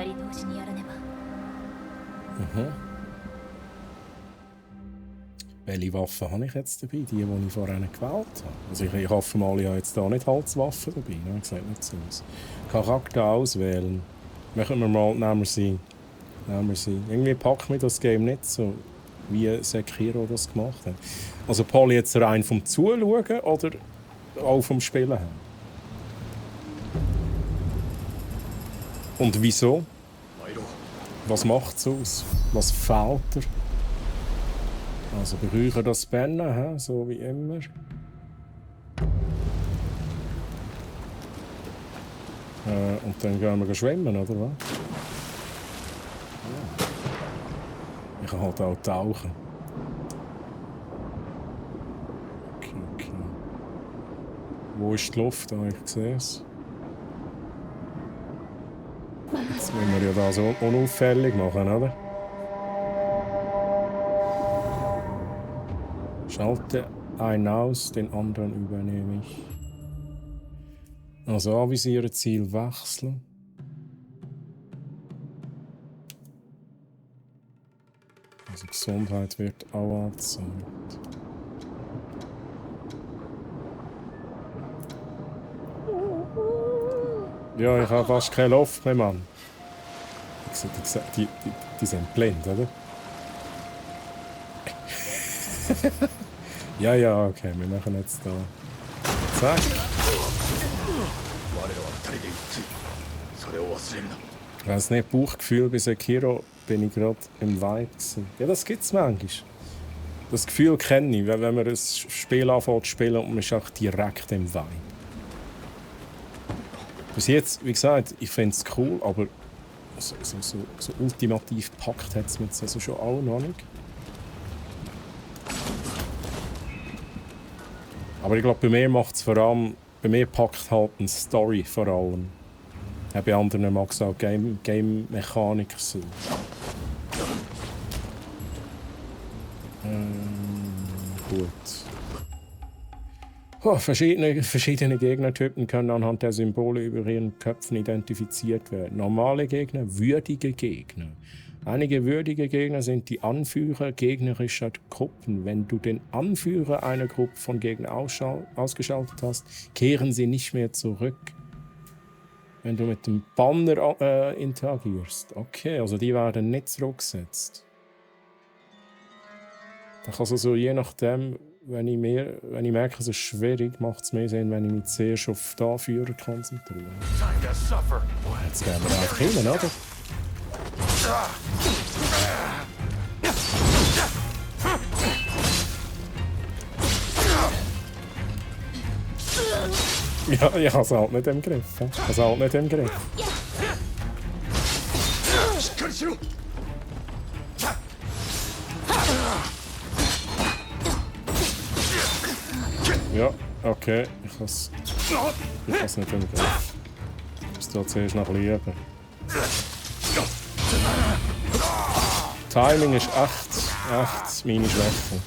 人同時にやらねば。Welche Waffen habe ich jetzt dabei? Die ich vorhin gewählt habe. Also ich hoffe mal, ich habe jetzt hier nicht Holzwaffen dabei. Ne? Sieht nicht so aus. Charakter auswählen. Machen wir mal, nehmen wir sie. Irgendwie packt mich das Game nicht so, wie Sekiro das gemacht hat. Also Polly jetzt rein vom Zuschauen oder auch vom Spielen her? Und wieso? Was macht es aus? Was fehlt dir? Also berühren das Bennen, so wie immer. Und dann gehen wir schwimmen, oder was? Ja. Ich kann halt auch tauchen. Okay. Wo ist die Luft? Ich sehe es. Jetzt müssen wir ja das unauffällig machen, oder? Schalte einen aus, den anderen übernehme ich. Also anvisieren, Ziel wechseln. Also Gesundheit wird auch angezeigt. Ja, ich habe fast keine Luft mehr, Mann. Die sind blind, oder? Ja, okay, wir machen jetzt da. Zack. Ich weiss nicht, Bauchgefühl bei Sekiro bin ich gerade im Vibe gewesen. Ja, das gibt's manchmal. Das Gefühl kenne ich, wenn man ein Spiel anfängt zu spielen und man ist auch direkt im Vibe. Bis jetzt, wie gesagt, ich finde es cool, aber so ultimativ gepackt hat es mir jetzt also schon auch noch nicht. Aber ich glaube, bei mir macht es vor allem, bei mir packt halt eine Story vor allem. Ja, bei anderen mag es auch Game-Mechaniker sein. Gut. Oh, verschiedene Gegnertypen können anhand der Symbole über ihren Köpfen identifiziert werden. Normale Gegner, würdige Gegner. Einige würdige Gegner sind die Anführer gegnerischer Gruppen. Wenn du den Anführer einer Gruppe von Gegnern ausgeschaltet hast, kehren sie nicht mehr zurück. Wenn du mit dem Banner interagierst. Okay, also die werden nicht zurückgesetzt. Da kann also so je nachdem, wenn ich merke, es ist schwierig, macht es mehr Sinn, wenn ich mich zuerst auf den Anführer konzentriere. Oh, jetzt gehen wir einfach hin, oder? Ja, ich habe es halt nicht im Griff. Ja, okay. Ich habe es nicht im Griff. Ich muss da zuerst noch lieben. Timing ist echt meine Schwäche.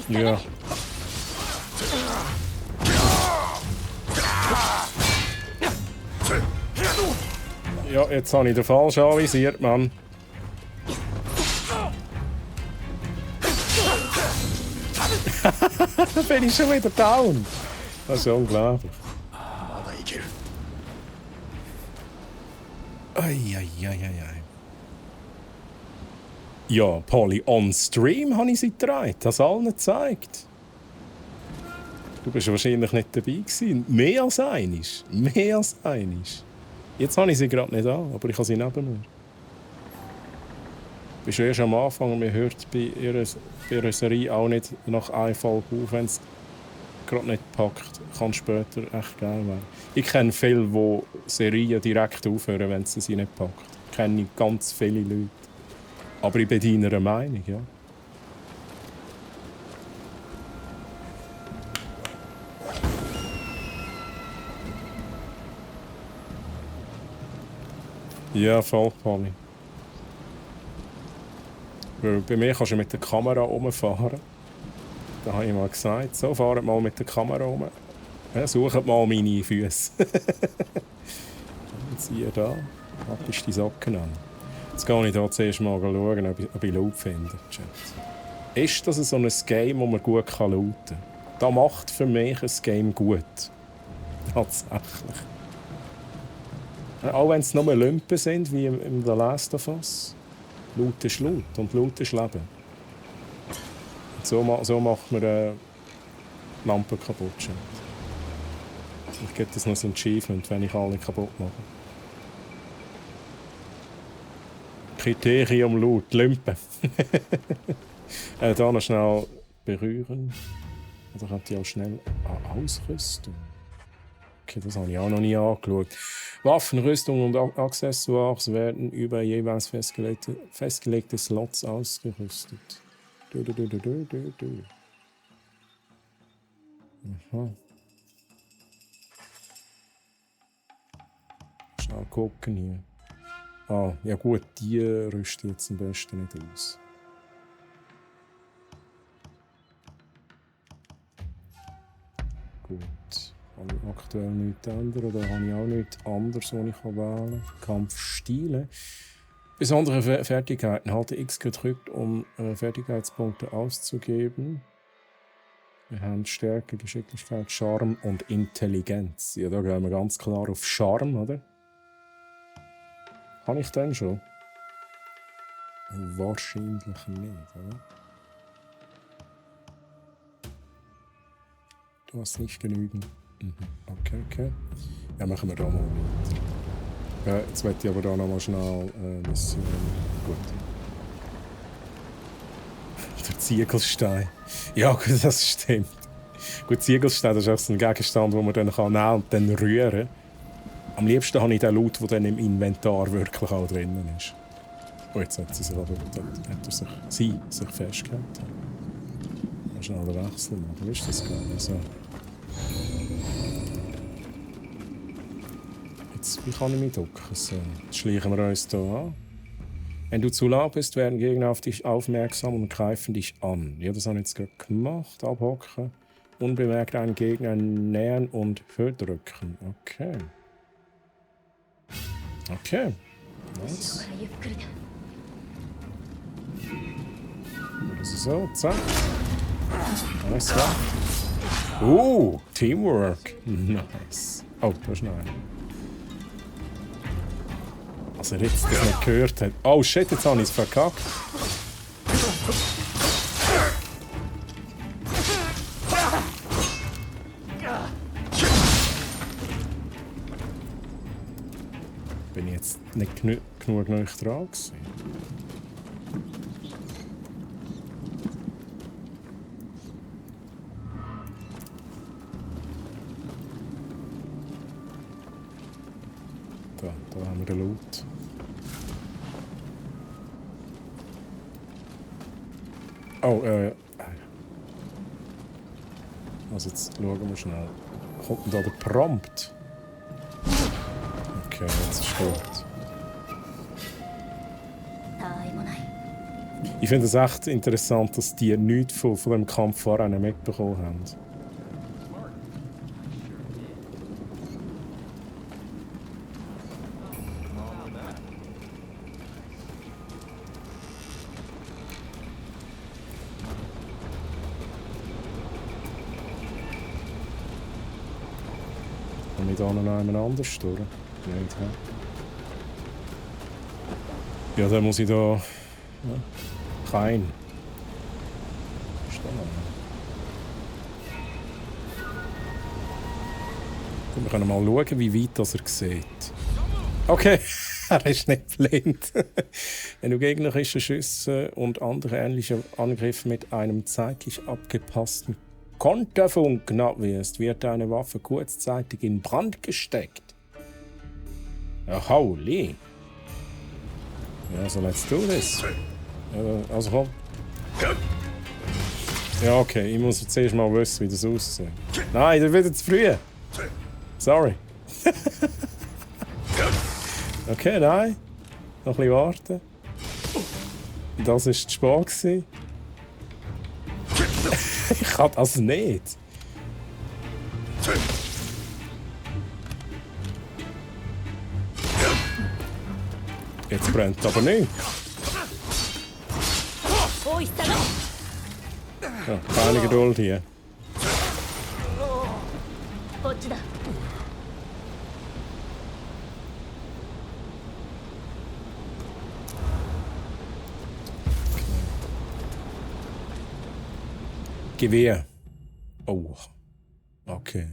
Ja. Ja, jetzt habe ich den falsch anvisiert, Mann. Da bin ich schon wieder down. Das ist unglaublich. Eieieiei. Ja, Polly, on Stream habe ich sie getragen. Das allen gezeigt. Du bist wahrscheinlich nicht dabei gewesen. Mehr als einiges. Jetzt habe ich sie gerade nicht an, aber ich habe sie neben mir. Du bist erst am Anfang, man hört bei ihrer Serie auch nicht nach einer Folge auf, wenn es gerade nicht packt. Kann später echt geil werden. Ich kenne viele, die Serien direkt aufhören, wenn sie nicht packt. Ich kenne ganz viele Leute. Aber ich bin deiner Meinung, ja. Ja, voll, Polly. Weil bei mir kannst du mit der Kamera rumfahren. Da habe ich mal gesagt, so, fahrt mal mit der Kamera rum. Ja, sucht mal meine Füße. Und siehe da, packst die Socken an. Jetzt gehe ich da zuerst mal schauen, ob ich Loot finde. Ist das so ein Game, wo man gut looten kann? Das macht für mich ein Game gut. Tatsächlich. Auch wenn es nur Lümpen sind, wie im The Last of Us. Loot ist Loot und Loot ist Leben. Und so macht man Lampen kaputt. Ich gebe das noch ein Achievement, wenn ich alle kaputt mache. Kriterium Loot, Lümpen. Da noch schnell berühren. Oder könnt ihr auch schnell Ausrüstung. Okay, das habe ich auch noch nie angeschaut. Waffen, Rüstung und Accessoires werden über jeweils festgelegte Slots ausgerüstet. Aha. Schnell gucken hier. Ah, ja gut, die rüsten jetzt am besten nicht aus. Gut. Habe ich aktuell nichts ändern oder habe ich auch nichts anderes, was ich wählen kann? Kampfstile. Besondere Fertigkeiten. Halte X gedrückt, um Fertigkeitspunkte auszugeben. Wir haben Stärke, Geschicklichkeit, Charme und Intelligenz. Ja, da gehen wir ganz klar auf Charme, oder? Kann ich den schon? Wahrscheinlich nicht, oder? Du hast nicht genügend. Okay. Ja, machen wir da mal weiter. Jetzt möchte ich aber da noch mal schnell Mission. Gut. Der Ziegelstein. Ja, gut, das stimmt. Gut, Ziegelstein, das ist auch so ein Gegenstand, den man dann nehmen kann und dann rühren. Am liebsten habe ich den Loot, der dann im Inventar wirklich auch drinnen ist. Oh, jetzt hat sie sich aber sich festgehalten. Mal schnell den Wechsel machen. Wie ist das gerade? So. Jetzt, wie kann ich mich ducken? So. Jetzt schleichen wir uns hier an. Wenn du zu laut bist, werden Gegner auf dich aufmerksam und greifen dich an. Ja, das habe ich jetzt gerade gemacht. Abhocken. Unbemerkt einen Gegner nähern und verdrücken. Okay. Okay. Nice. Das ist so, zack. Alles klar. Teamwork. Nice. Oh, da ist noch einer. Also jetzt das nicht gehört hat. Oh shit, jetzt habe ich es verkackt. Bin ich jetzt nicht genug dran gewesen? Da haben wir den Loot. Oh, also jetzt schauen wir schnell. Kommt denn da der Prompt? Okay, jetzt ist gut. Ich finde es echt interessant, dass die nichts von dem Kampf vorher mitbekommen haben. Komme ich da noch jemand anders durch? Nicht, ja, dann muss ich da... Ja, kein. Wir können mal schauen, wie weit das er sieht. Okay, er ist nicht blind. Wenn du gegnerische Schüsse und andere ähnliche Angriffe mit einem zeitlich abgepassten Konterfunken abwehrst, wird deine Waffe kurzzeitig in Brand gesteckt. Ja, holy. Ja, so let's do this. Also komm. Ja, okay, ich muss zuerst mal wissen, wie das aussieht. Nein, das wird zu früh. Sorry. Okay, nein. Noch ein bisschen warten. Das war zu spät. Ich kann das nicht. Jetzt brennt aber nicht. Ja, keine Geduld hier. Gewehr. Oh. Okay.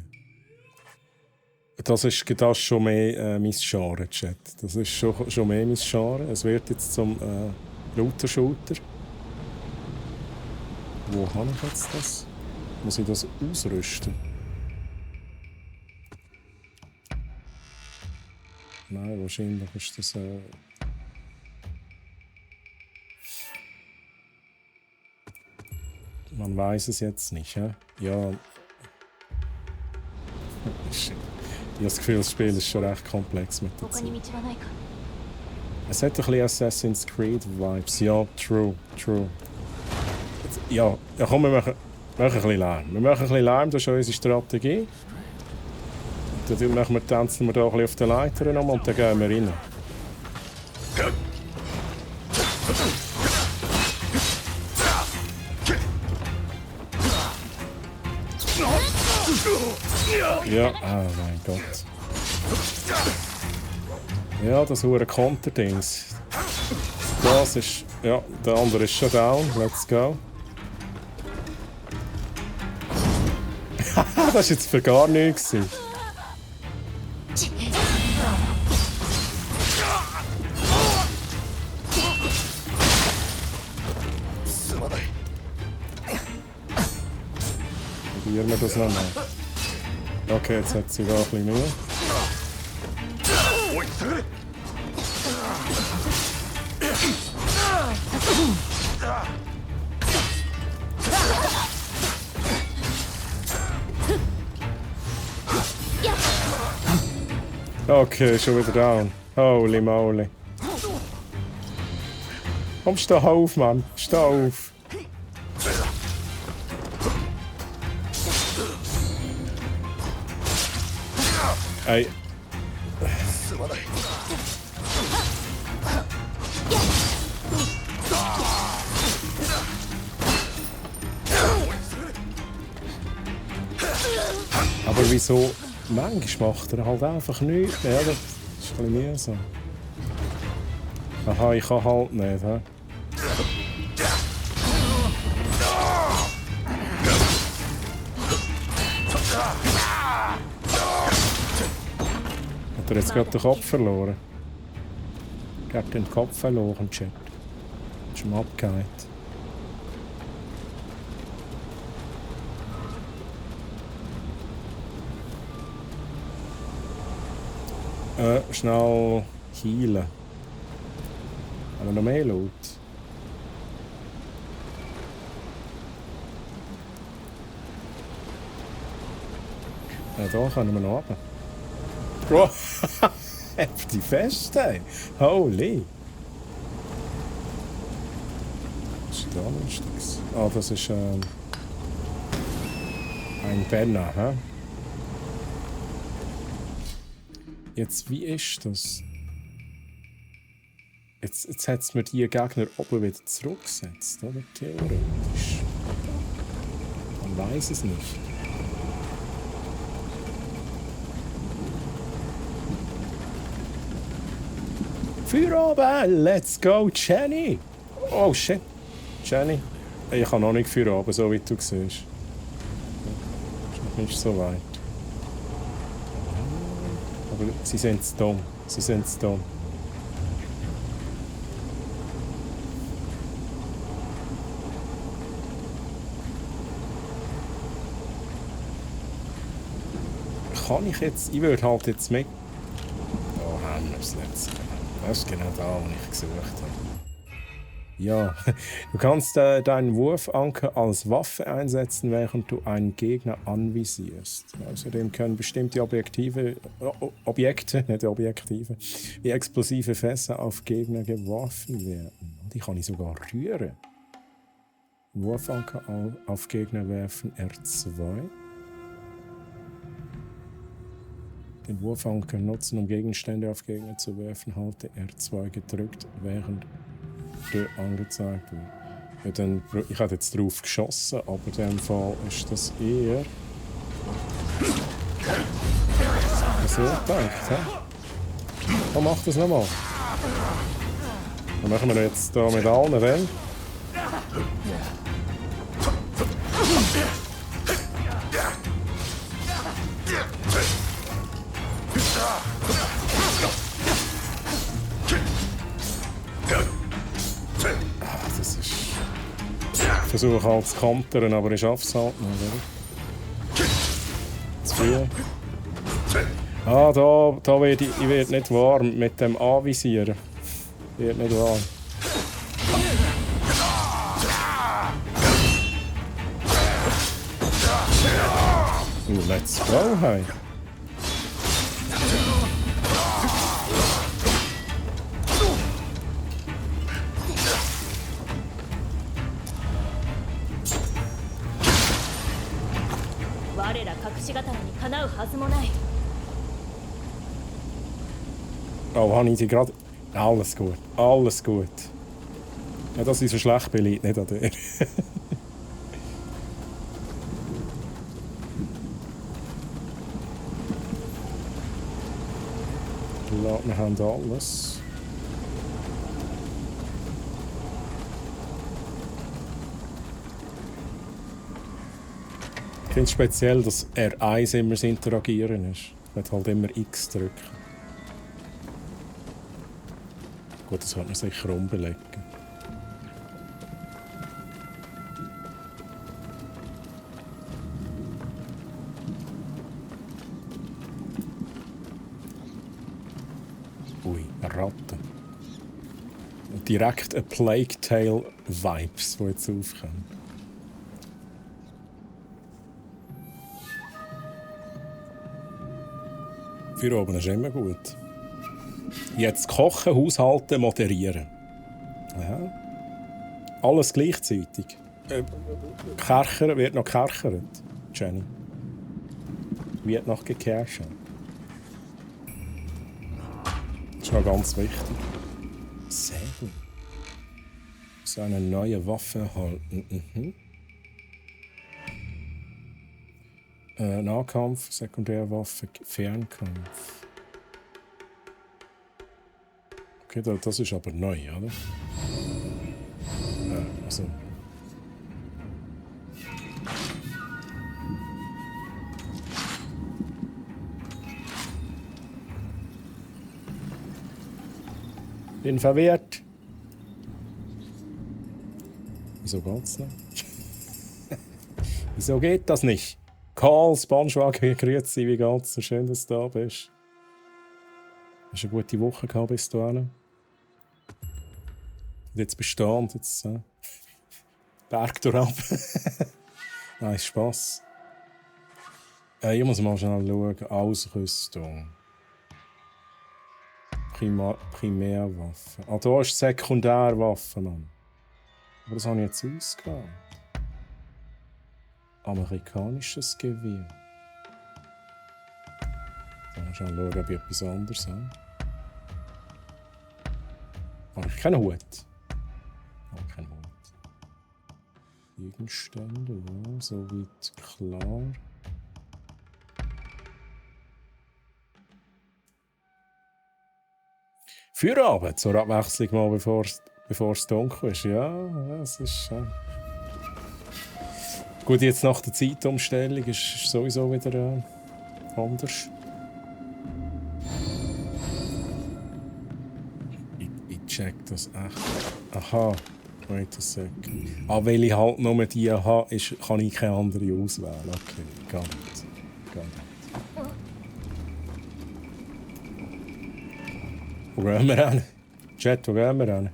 Das ist schon mehr mein Genre, Chat. Das ist schon mehr mein Genre. Es wird jetzt zum Router-Shooter. Wo habe ich jetzt das? Muss ich das ausrüsten? Nein, wahrscheinlich ist das... Man weiß es jetzt nicht, hä? Ja. Ich habe das Gefühl, das Spiel ist schon recht komplex mit der Zeit. Es hat ein bisschen Assassin's Creed Vibes. Ja, true. Jetzt, ja, komm, wir machen ein bisschen Lärm. Das ist unsere Strategie. Und dann tanzen wir da ein bisschen auf den Leitern und dann gehen wir rein. Ja, oh mein Gott. Ja, das hure Konterdings. Das ist... Ja, der andere ist schon down. Let's go. Das war jetzt für gar nichts. Probieren wir das nochmal. Okay, jetzt hat sie da ein bisschen mehr. Okay, schon wieder down. Holy moly. Komm, steh auf, Mann. Steh auf. Ey. Aber wieso? Manchmal macht er halt einfach nichts. Ja, das ist ein bisschen mühsam. Aha, ich kann halt nicht. He? Hat er jetzt gerade den Kopf verloren? Er hat den Kopf verloren, Chat. Ist schon abgehakt. Schnell healen. Haben wir noch mehr Loot? Ja, da können wir noch runter. Bro, heftig fest, ey. Holy. Was ist da lustiges? Ah, das ist ein Penner, hä? Jetzt, wie ist das? Jetzt hat es mir die Gegner oben wieder zurückgesetzt, oder? Theoretisch. Man weiß es nicht. Feierabend! Let's go, Jenny! Oh shit, Jenny. Ich habe noch nicht Feierabend, so wie du siehst. Ist noch nicht so weit. Aber sie sind zu dumm. Sie sind zu dumm. Kann ich jetzt... Ich würde halt jetzt mit... Oh, haben wir es jetzt. Das ist genau da, wo ich gesucht habe. Ja, du kannst deinen Wurfanker als Waffe einsetzen, während du einen Gegner anvisierst. Außerdem können bestimmte Objekte, nicht Objektive, wie explosive Fässer auf Gegner geworfen werden. Die kann ich sogar rühren. Wurfanker auf Gegner werfen R2. Den Wurfanker nutzen, um Gegenstände auf Gegner zu werfen. Halte R2 gedrückt, während der angezeigt wird. Ja, dann, ich habe jetzt drauf geschossen, aber in dem Fall ist das eher so gedacht. Dann mach das nochmal. Dann machen wir jetzt hier mit allen Wellen. Ich versuche halt zu kontern, aber ich schaffe es halt nicht. Zu viel. Ah, da werde ich werd nicht warm mit dem Anvisieren. Ich werde nicht warm. Let's go, hey. Oh, habe ich sie gerade... Alles gut, alles gut. Ja, dass ich so schlecht bin, liegt nicht an dir. Wir haben alles. Ich finde es speziell, dass R1 immer das Interagieren ist. Man hat halt immer X drücken. Gut, das könnte man sicher umbelegen. Ui, eine Ratte. Und direkt ein Plague Tale Vibes, die jetzt aufkommen. Für oben ist immer gut. Jetzt kochen, haushalten, moderieren. Ja. Alles gleichzeitig. Kerchern wird noch gekerchert, Jenny. Wird noch gekerchert. Das ist noch ganz wichtig. Sehr gut. So eine neue Waffe erhalten. Nahkampf, Sekundärwaffe, Fernkampf. Okay, das ist aber neu, oder? Also. Bin verwirrt. Wieso geht's nicht? Wieso geht das nicht? Karl, SpongeBob, grüezi, wie geht's? So schön, dass du da bist. Hast du eine gute Woche gehabt bis dahin? Und jetzt bist du da und jetzt Berg durchab. Nein, Spass. Ich muss mal schnell schauen. Ausrüstung. Primärwaffe. Ah, da ist Sekundärwaffe, Mann. Aber das habe ich jetzt ausgewählt. Amerikanisches Gewehr. Dann schauen wir, ob ich etwas anderes habe. Habe ich keinen Hut? Habe ich keinen Hut. Gegenstände, ja, soweit klar. Feierabend zur Abwechslung mal, bevor es dunkel ist. Ja, das ist... Gut, jetzt nach der Zeitumstellung ist sowieso wieder anders. Ich check das echt. Aha, wait a second. Ah, weil ich halt nur die habe, kann ich keine andere auswählen. Okay, gar nicht. Wo gehen wir hin? Chat, wo gehen wir hin?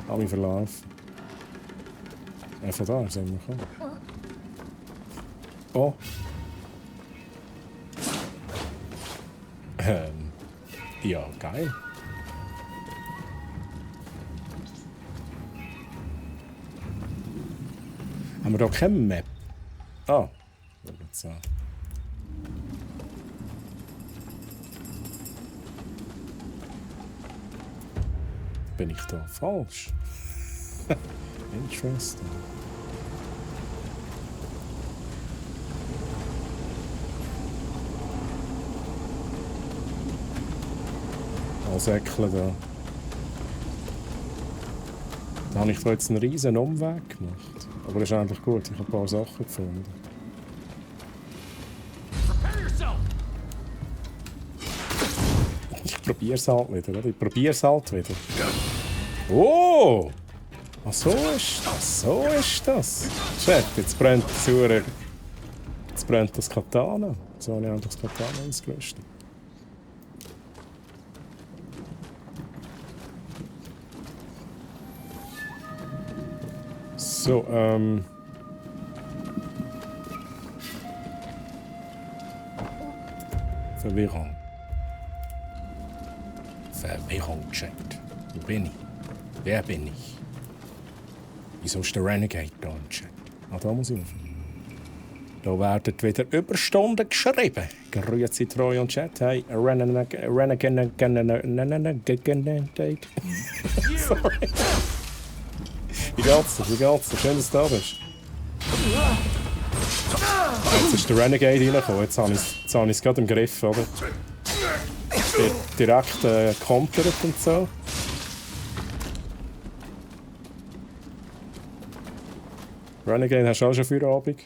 Habe mich verlaufen. Von da sind wir gekommen. Oh. Ja, geil. Haben wir da keine Map? Ah. Jetzt, bin ich da falsch? Interesting. Säckle da. Da habe ich da jetzt einen riesen Umweg gemacht. Aber das ist eigentlich gut, ich habe ein paar Sachen gefunden. Ich probiere es halt wieder, oder? Ich probiere es halt wieder. Oh! Ach, so ist das, so ist das. Shit, jetzt brennt das Katana. So habe ich einfach das Katana ausgerüstet. So, Verwirrung. Verwirrung-Chat. Wo bin ich? Wer bin ich? Wieso ist der Renegade da im Chat? Ah, da muss ich auf. Da werden wieder Überstunden geschrieben. Grüezi Troy und Chat. Hey, Renegade. Sorry. Wie geht's dir? Wie geht's dir? Schön, dass du da bist. Jetzt ist der Renegade reingekommen. Jetzt habe ich es gerade im Griff, oder? Direkt kontert und so. Renegade hast du auch schon Feierabend?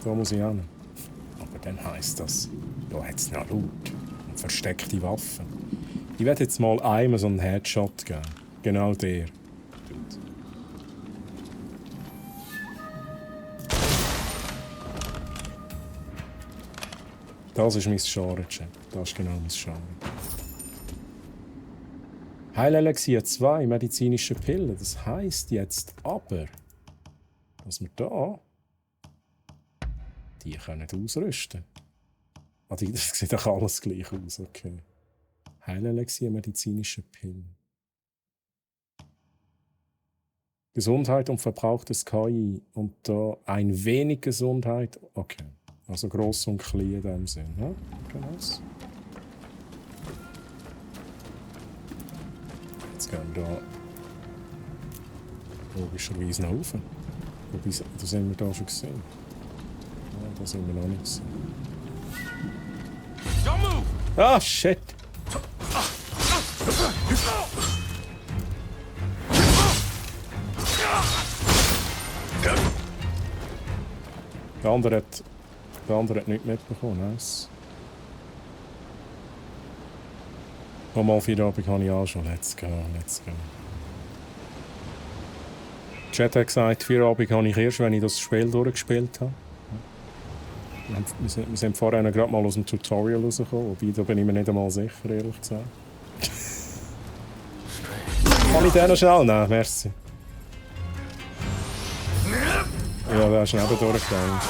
Da muss ich hin. Aber dann heisst das, da hat es noch Loot und versteckte Waffen. Ich werde jetzt mal einmal so einen Headshot geben. Genau der. Das ist mein Genre-Chat. Das ist genau mein Genre. Heilelixier 2, medizinische Pille. Das heisst jetzt aber, dass wir da die können ausrüsten. Ah, das sieht doch alles gleich aus, okay. Heilelixier, medizinische Pille. Gesundheit und verbrauchtes KI. Und da ein wenig Gesundheit. Okay. Also gross und klein in dem Sinn. Ja? Genau. Jetzt gehen wir da logischerweise nach oben. Wobei, da sind wir da schon gesehen. Ja, da sind wir noch nicht gesehen. Ah, shit! Der andere hat nichts mitbekommen. Nice. Mal Feierabend habe ich auch schon. Let's go, let's go. Chat hat gesagt, Feierabend habe ich erst, wenn ich das Spiel durchgespielt habe. Wir sind vorher gerade mal aus dem Tutorial rausgekommen, wobei da bin ich mir nicht einmal sicher, ehrlich gesagt. Kann ich den noch schnell nehmen? Merci. Ja, der ist schnell durchgegangen.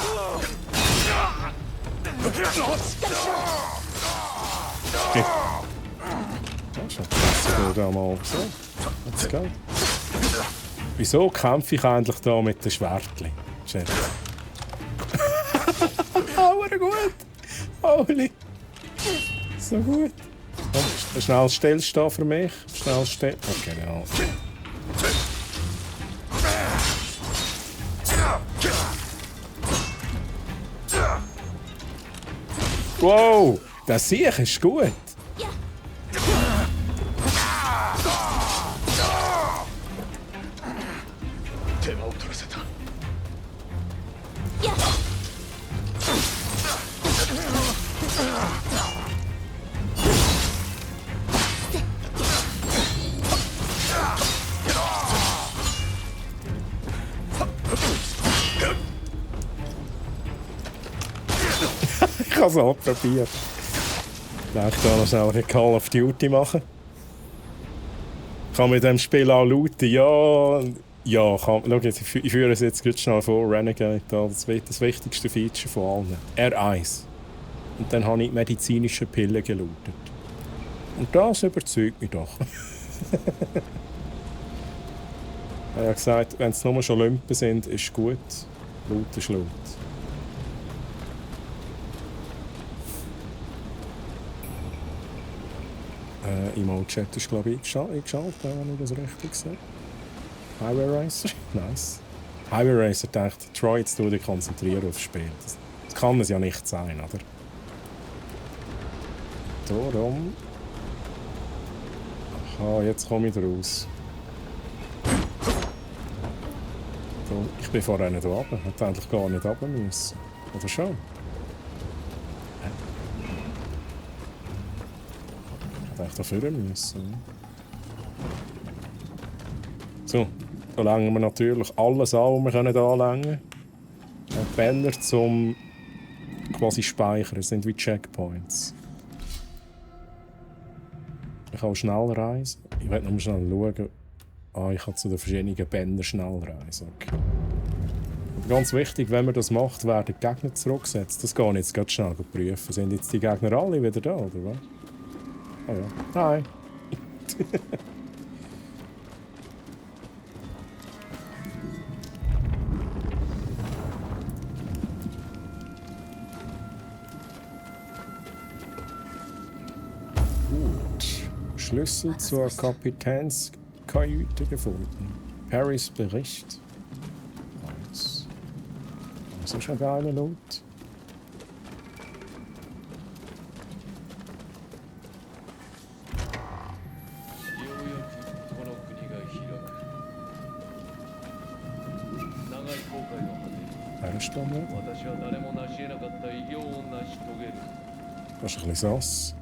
Ja, schon besser da mal so. Let's go. Wieso kämpfe ich eigentlich da mit den Schwertchen? Shit. Aber gut! Holy! So gut! Komm, schnell stillstehen für mich. Schnell still. Okay, ja. Wow! Der Sieg ist gut! Ich habe es auch probiert. Ich möchte da noch schnell ein Call of Duty machen. Kann mit dem Spiel auch looten? Ja, kann. Schau jetzt, ich führe es jetzt ganz schnell vor. Renegade, das wichtigste Feature von allen. R1. Und dann habe ich die medizinischen Pillen gelootet. Und das überzeugt mich doch. Ich habe gesagt, wenn es nur schon Lümpen sind, ist gut. Loot ist Loot. Emote-Chat ist, glaube ich, eingeschaltet, wenn ich das richtig sehe. Highway Racer? Nice. Highway Racer dachte, Troy, jetzt du dich konzentrieren aufs Spiel. Das kann es ja nicht sein, oder? Darum. Aha, jetzt komme ich raus. Ich bin vorher nicht runter. Hätte eigentlich gar nicht runter müssen. Oder schon? Hätte eigentlich da vorne müssen. So, da längen wir natürlich alles an, was wir anlängen können. Banner zum quasi Speichern. Das sind wie Checkpoints. Ich kann auch schnell reisen. Ich werde noch schnell schauen. Ah, ich kann zu den verschiedenen Bändern schnell reisen. Okay. Ganz wichtig, wenn man das macht, werden die Gegner zurückgesetzt. Das geht jetzt ganz schnell prüfen. Sind jetzt die Gegner alle wieder da, oder was? Ah ja. Hi. Schlüssel zur Kapitänskajüte gefunden. Perrys Bericht. Nice. Das ist ein geiler Loot. Er ist da nicht. Das ist ein bisschen sass.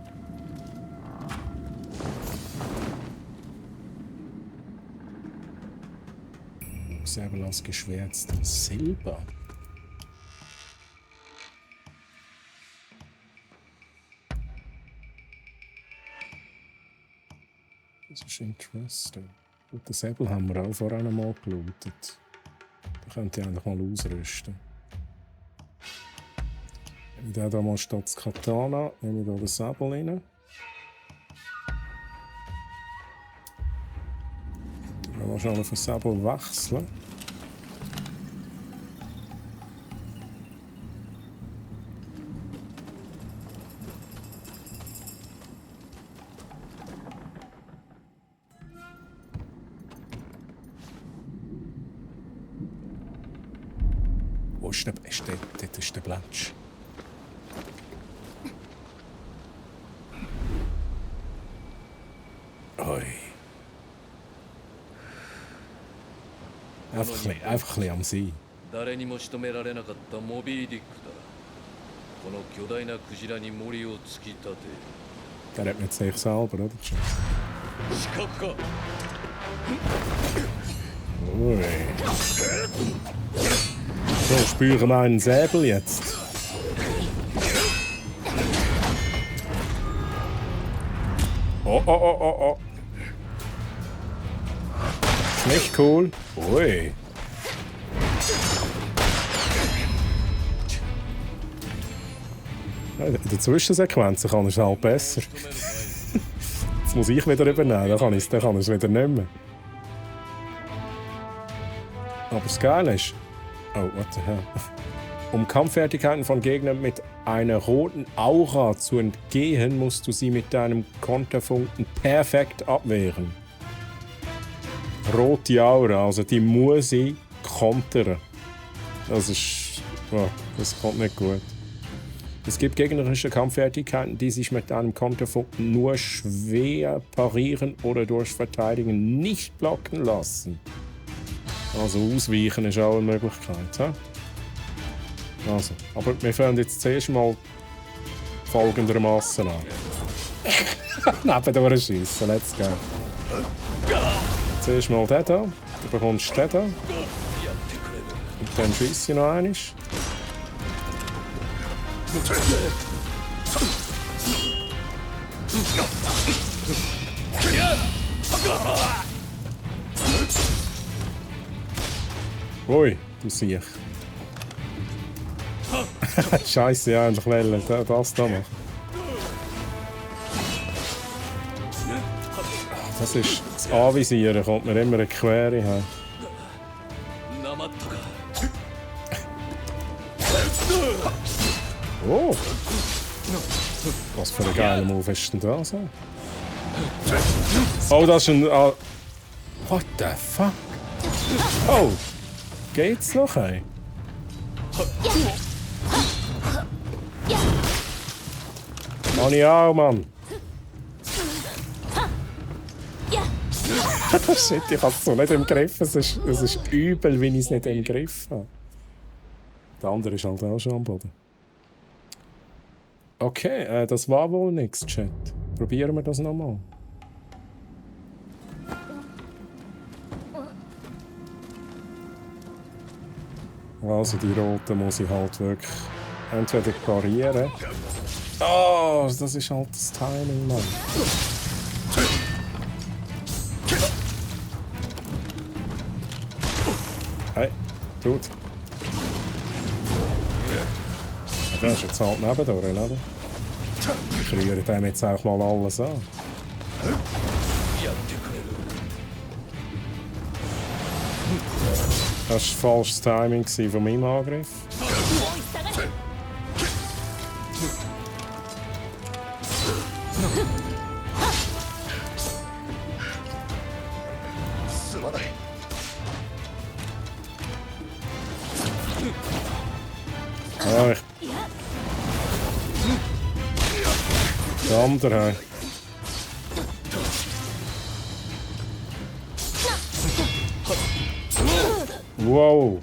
Säbel aus geschwärztem Silber. Das ist interesting. Und den Säbel haben wir auch vorher einmal gelootet. Da könnte ich eigentlich mal ausrüsten. Wenn ich da mal statt das Katana, nehme ich da den Säbel rein. Ich will schnell auf den Säbel wechseln. Wo ist der? Dort ist der Blatsch. Oi. Einfach ein bisschen am See. 誰にも仕留められなかったモビー・ディックだ。この巨大なクジラに森を突き立て。 Der hat mit sich selber, oder? 死角か。 Ui. So, spüre meinen Säbel jetzt. Oh. Ist nicht cool. Ui. Ja, in der Zwischensequenz kann er es halt besser. Jetzt muss ich wieder übernehmen, dann kann ich es wieder nicht mehr. Aber das Geile ist... Oh, what the hell? Um Kampffertigkeiten von Gegnern mit einer roten Aura zu entgehen, musst du sie mit deinem Konterfunken perfekt abwehren. Rote Aura, also die muss ich kontern. Das ist... Oh, das kommt nicht gut. Es gibt gegnerische Kampffertigkeiten, die sich mit einem Konterfunken nur schwer parieren oder durch Verteidigen nicht blocken lassen. Also ausweichen ist auch eine Möglichkeit. He? Also, aber wir fangen jetzt zuerst mal folgendermaßen an. Nebendurch schiessen, let's go. Zuerst mal den hier, du bekommst den hier. Und dann schiesse ich noch einmal. Ui, du Siech. Scheiße, ja, eigentlich wollen das da machen. Das ist das Anvisieren, kommt mir immer eine Quere her. Oh! Was für ein geiler Move ist denn da so? Oh, das ist ein... what the fuck? Oh! Geht's noch, ey? Mann, ja, Mann! Shit, ich hab's so nicht im Griff. Es ist übel, wenn ich es nicht im Griff habe. Der andere ist halt auch schon am Boden. Okay, das war wohl nichts, Chat. Probieren wir das nochmal. Also die roten muss ich halt wirklich entweder parieren. Oh, das ist halt das Timing, Mann. Hey, gut. Das ist jetzt halt nebendurch, oder? Ich rühre dem jetzt auch mal alles an. Das war falsches Timing von meinem Angriff. Ah, der andere. Wow.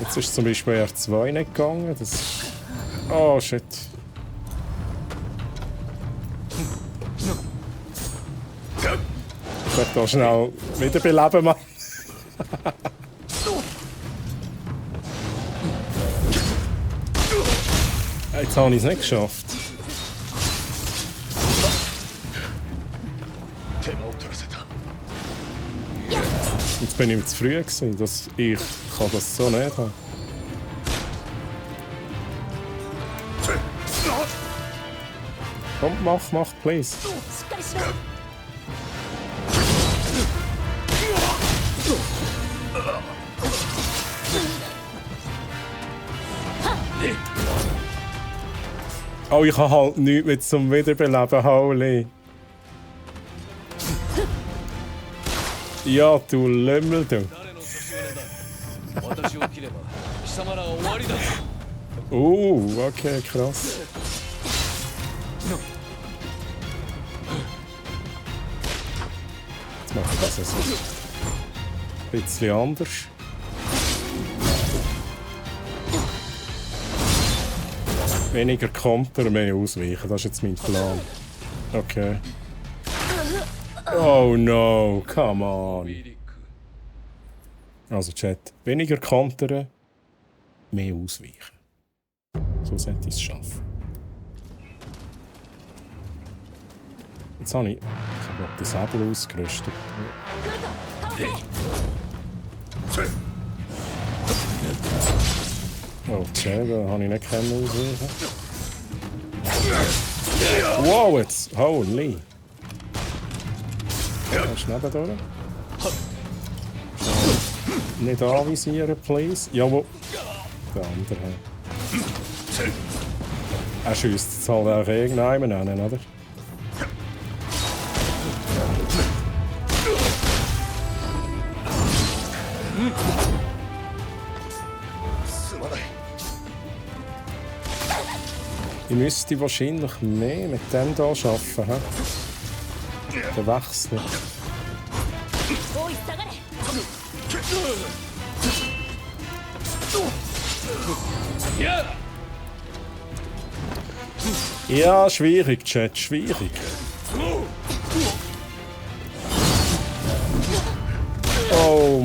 Jetzt ist zum Beispiel R2 nicht gegangen. Das ist... oh shit. Ich werde da schnell wiederbeleben, Mann. Jetzt habe ich es nicht geschafft. Jetzt bin ich zu früh gewesen, dass ich kann das so nicht haben. Komm, mach, please. Oh, ich habe halt nichts mehr zum Wiederbeleben, holy. Ja, du Lümmel, du. Okay, krass. Jetzt mache ich das also ein bisschen anders. Weniger Konter, mehr ausweichen. Das ist jetzt mein Plan. Okay. Oh no, come on. Also Chat, weniger kontern, mehr ausweichen. So sollte ich es schaffen. Jetzt habe ich den Säbel ausgerüstet. Okay, da habe ich nicht ausweichen. Wow, jetzt, holy. Kannst du nebendurch? Nicht anvisieren, please. Jawohl. Der andere. Er schiesst jetzt halt auch irgendeinen an, oder? Ich müsste wahrscheinlich mehr mit dem hier arbeiten. Der Wechsel. Ja, schwierig, Chat, schwierig.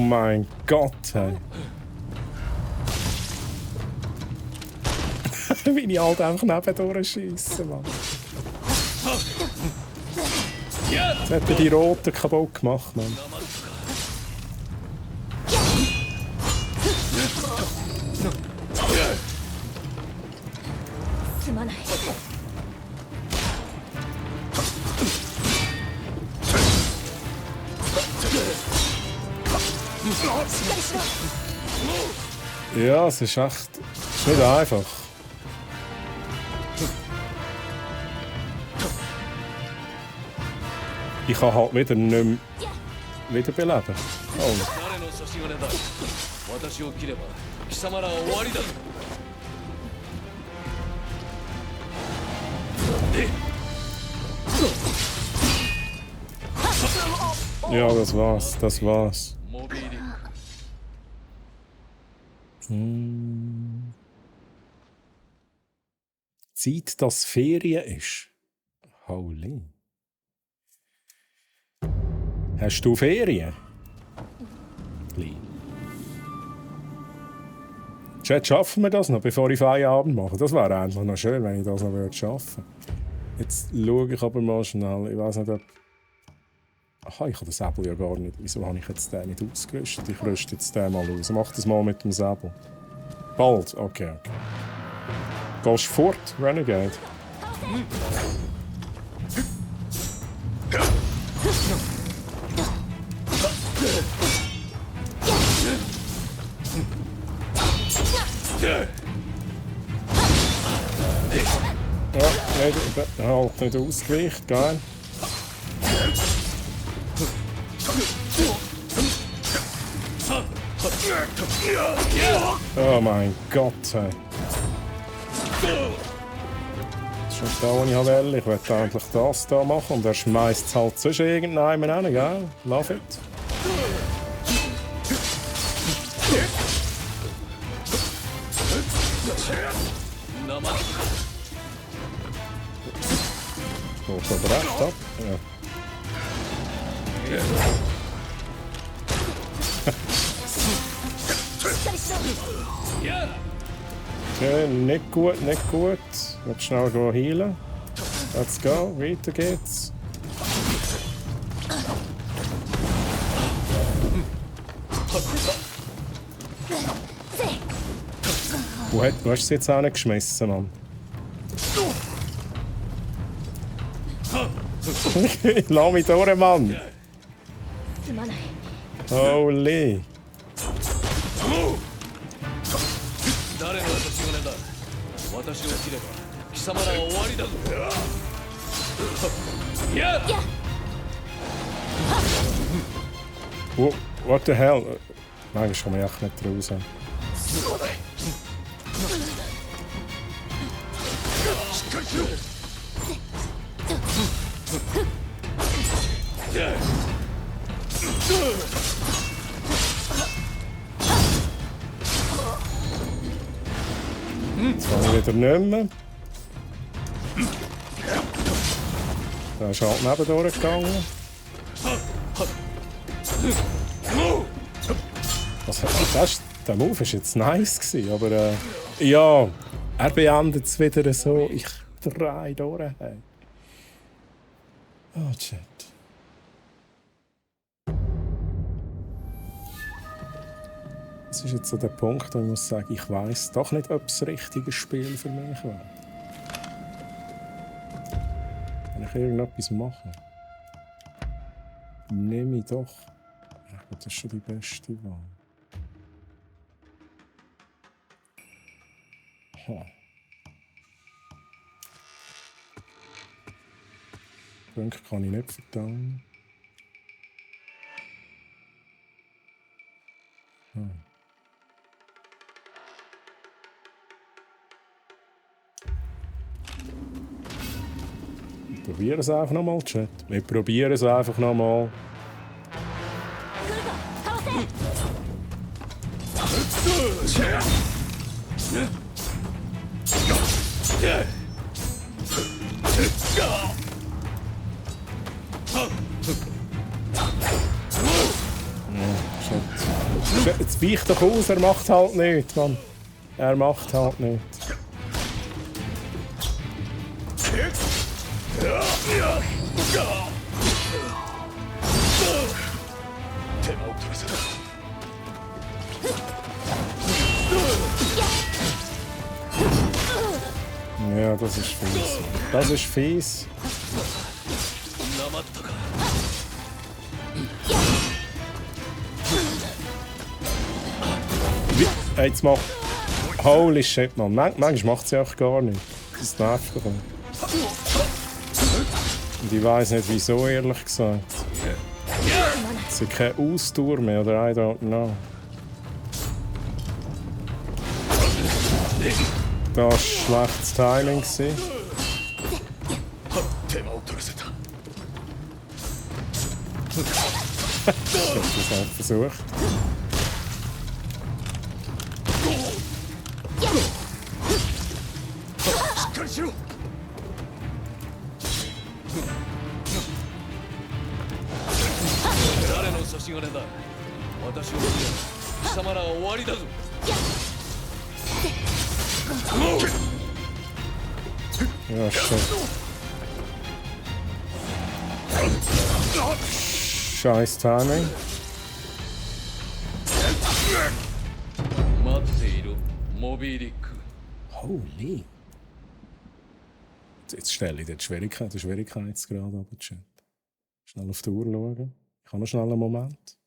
mein Gott, hey. Wie ich halt einfach nebendurch schieße, Mann. Jetzt hat er die Roten kaputt gemacht, Mann. Ja, es ist echt nicht einfach. Ich kann halt wieder nicht mehr wiederbeleben. Oh. 誰の差し金だ。私を切れば貴様らは終わりだ。 Ja, das war's, das war's. モビーリック Zeit, dass Ferien ist. Holy. Hast du Ferien? Chat, schaffen wir das noch, bevor ich Feierabend mache? Das wäre eigentlich noch schön, wenn ich das noch schaffen würde. Jetzt schaue ich aber mal schnell. Ich weiß nicht, ob... Aha, ich habe den Säbel ja gar nicht. Wieso habe ich jetzt den nicht ausgerüstet? Ich rüste jetzt den mal aus. Mach das mal mit dem Säbel. Bald? Okay. Gehst du fort, Renegade? Ja, nicht ausgewicht, geil. Oh mein Gott, hey. Das ist schon da, wo ich will. Ich will endlich das hier machen und er schmeißt es halt sonst irgendjemand hin, gell? Love it. Geht aber recht ab. Ja. Okay, nicht gut, nicht gut. Ich will schnell healen. Let's go, weiter geht's. Wo hast du sie jetzt auch nicht geschmissen, Mann? Lass mich durch, Mann! Holy! 誰の差し金だ。私を切れば貴様らは終わりだぞ。やっ What the hell? Manchmal komme ich echt nicht raus. Jetzt kann ich wieder nicht mehr. Da ist halt nebendurch gegangen. Der Move war jetzt nice gewesen, aber ja, er beendet es wieder so. Ich drehe durch. Hey. Oh, shit. Das ist jetzt so der Punkt, wo ich muss sagen, ich weiss doch nicht, ob es das richtige Spiel für mich war. Kann ich irgendetwas machen? Nehme ich doch. Ich glaube, das ist schon die beste Wahl. Punkte kann ich nicht verdauen. Wir probieren es einfach nochmal, Chat. Wir probieren es einfach nochmal. Shit. Jetzt weicht doch aus, er macht halt nichts, Mann. Er macht halt nichts. Ja, das ist fies. Das ist fies. Jetzt macht... Holy shit, man. Manchmal macht sie auch gar nicht. Das nervt doch. Und ich weiss nicht wieso, ehrlich gesagt. Sie hat keine Ausdauer mehr, oder I don't know. Das war schlechtes Timing. Ich habe das auch versucht. Ja, shit. Scheiß Timing. Holy. Jetzt stelle ich den Schwierigkeitsgrad ab. Schnell auf die Uhr schauen. Ich habe noch schnell einen Moment.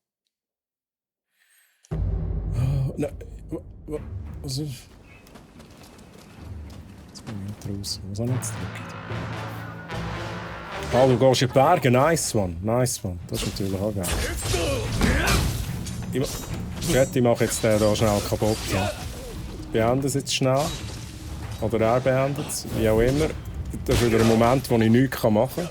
Oh, nein. Was ist... Jetzt bin ich draußen. Was habe ich jetzt gedrückt? Ah, du gehst in die Berge. Nice one. Nice one. Das ist natürlich auch geil. Ich mache jetzt den hier schnell kaputt. Ja. Beende es jetzt schnell. Oder er beendet es. Wie auch immer. Das ist wieder ein Moment, wo ich nichts machen kann.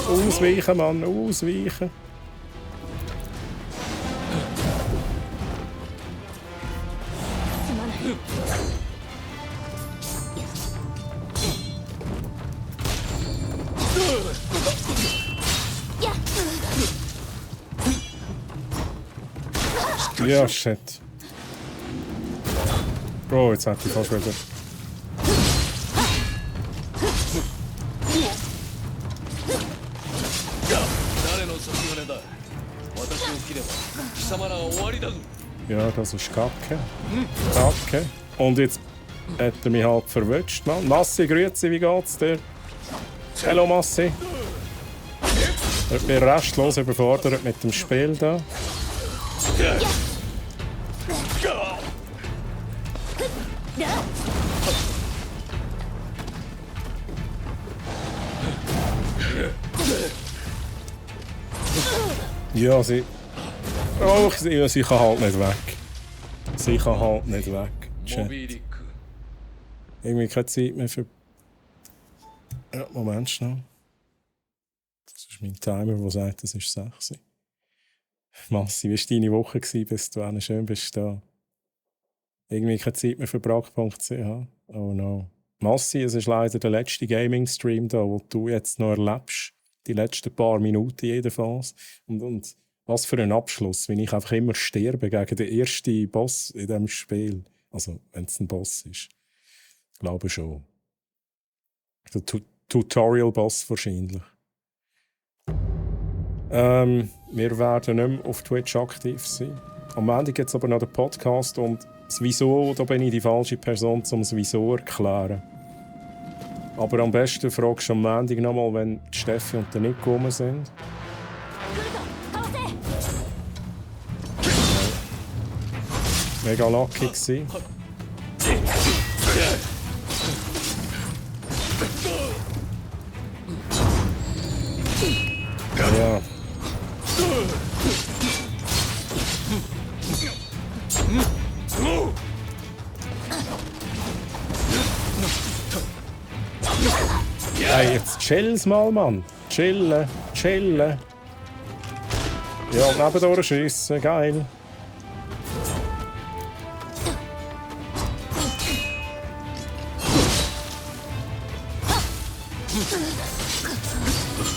Ausweichen, Mann, ausweichen. Ja, shit. Bro, jetzt hat ich fast wieder... Ja, das ist Kacke. Kacke. Und jetzt hat er mich halt verwünscht, Mann. Massi, grüezi, wie geht's dir? Hallo Massi. Ich bin restlos überfordert mit dem Spiel da. Ja, sie... Oh, sie kann halt nicht weg. Sie kann halt nicht weg. Shit. Irgendwie keine Zeit mehr für... Ja, Moment schnell. Das ist mein Timer, der sagt, es ist 6. Massi, wie war deine Woche, bis du schön bist da? Irgendwie keine Zeit mehr für Brack.ch. Oh no. Massi, es ist leider der letzte Gaming-Stream da, den du jetzt noch erlebst. Die letzten paar Minuten jedenfalls. Und was für ein Abschluss, wenn ich einfach immer sterbe gegen den ersten Boss in diesem Spiel. Also, wenn es ein Boss ist. Ich glaube schon. Der Tutorial-Boss wahrscheinlich. Wir werden nicht mehr auf Twitch aktiv sein. Am Ende gibt es aber noch den Podcast und das Wieso, da bin ich die falsche Person, um das Wieso zu erklären. Aber am besten fragst du am Montag nochmal, wenn die Steffi und der Nick gekommen sind. Mega lucky gewesen. Ja. Jetzt chill's mal, Mann. Chillen, chillen. Ja, nebendurch schiessen, geil.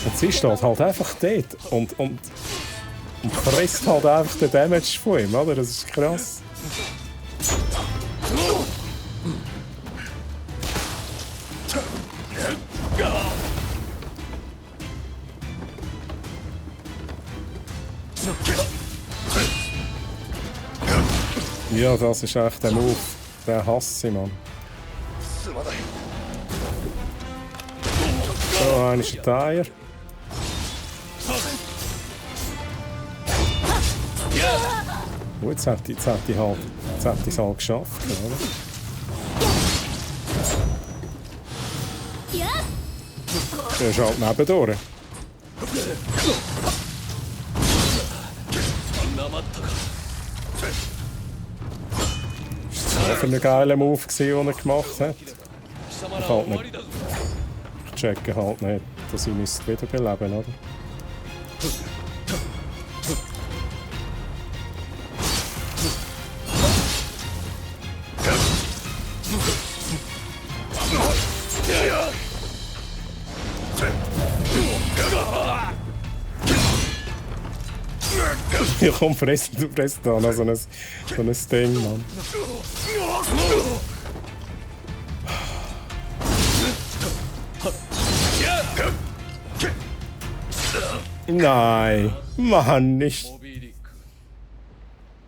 Und sie steht halt einfach dort und frisst halt einfach den Damage von ihm, oder? Das ist krass. Ja, das ist echt der Move. Den hasse ich, Mann. So, einer ist ein Teier. Oh, jetzt hat ich es halt geschafft, oder? Der ist halt nebendurch. Das war für einen geilen Move, den er gemacht hat. Ich halt nicht. Ich checke halt nicht, dass ich mich wiederbeleben, oder? Ja, komm, fress da noch so ein Ding, Mann. Nein, Mann, nicht.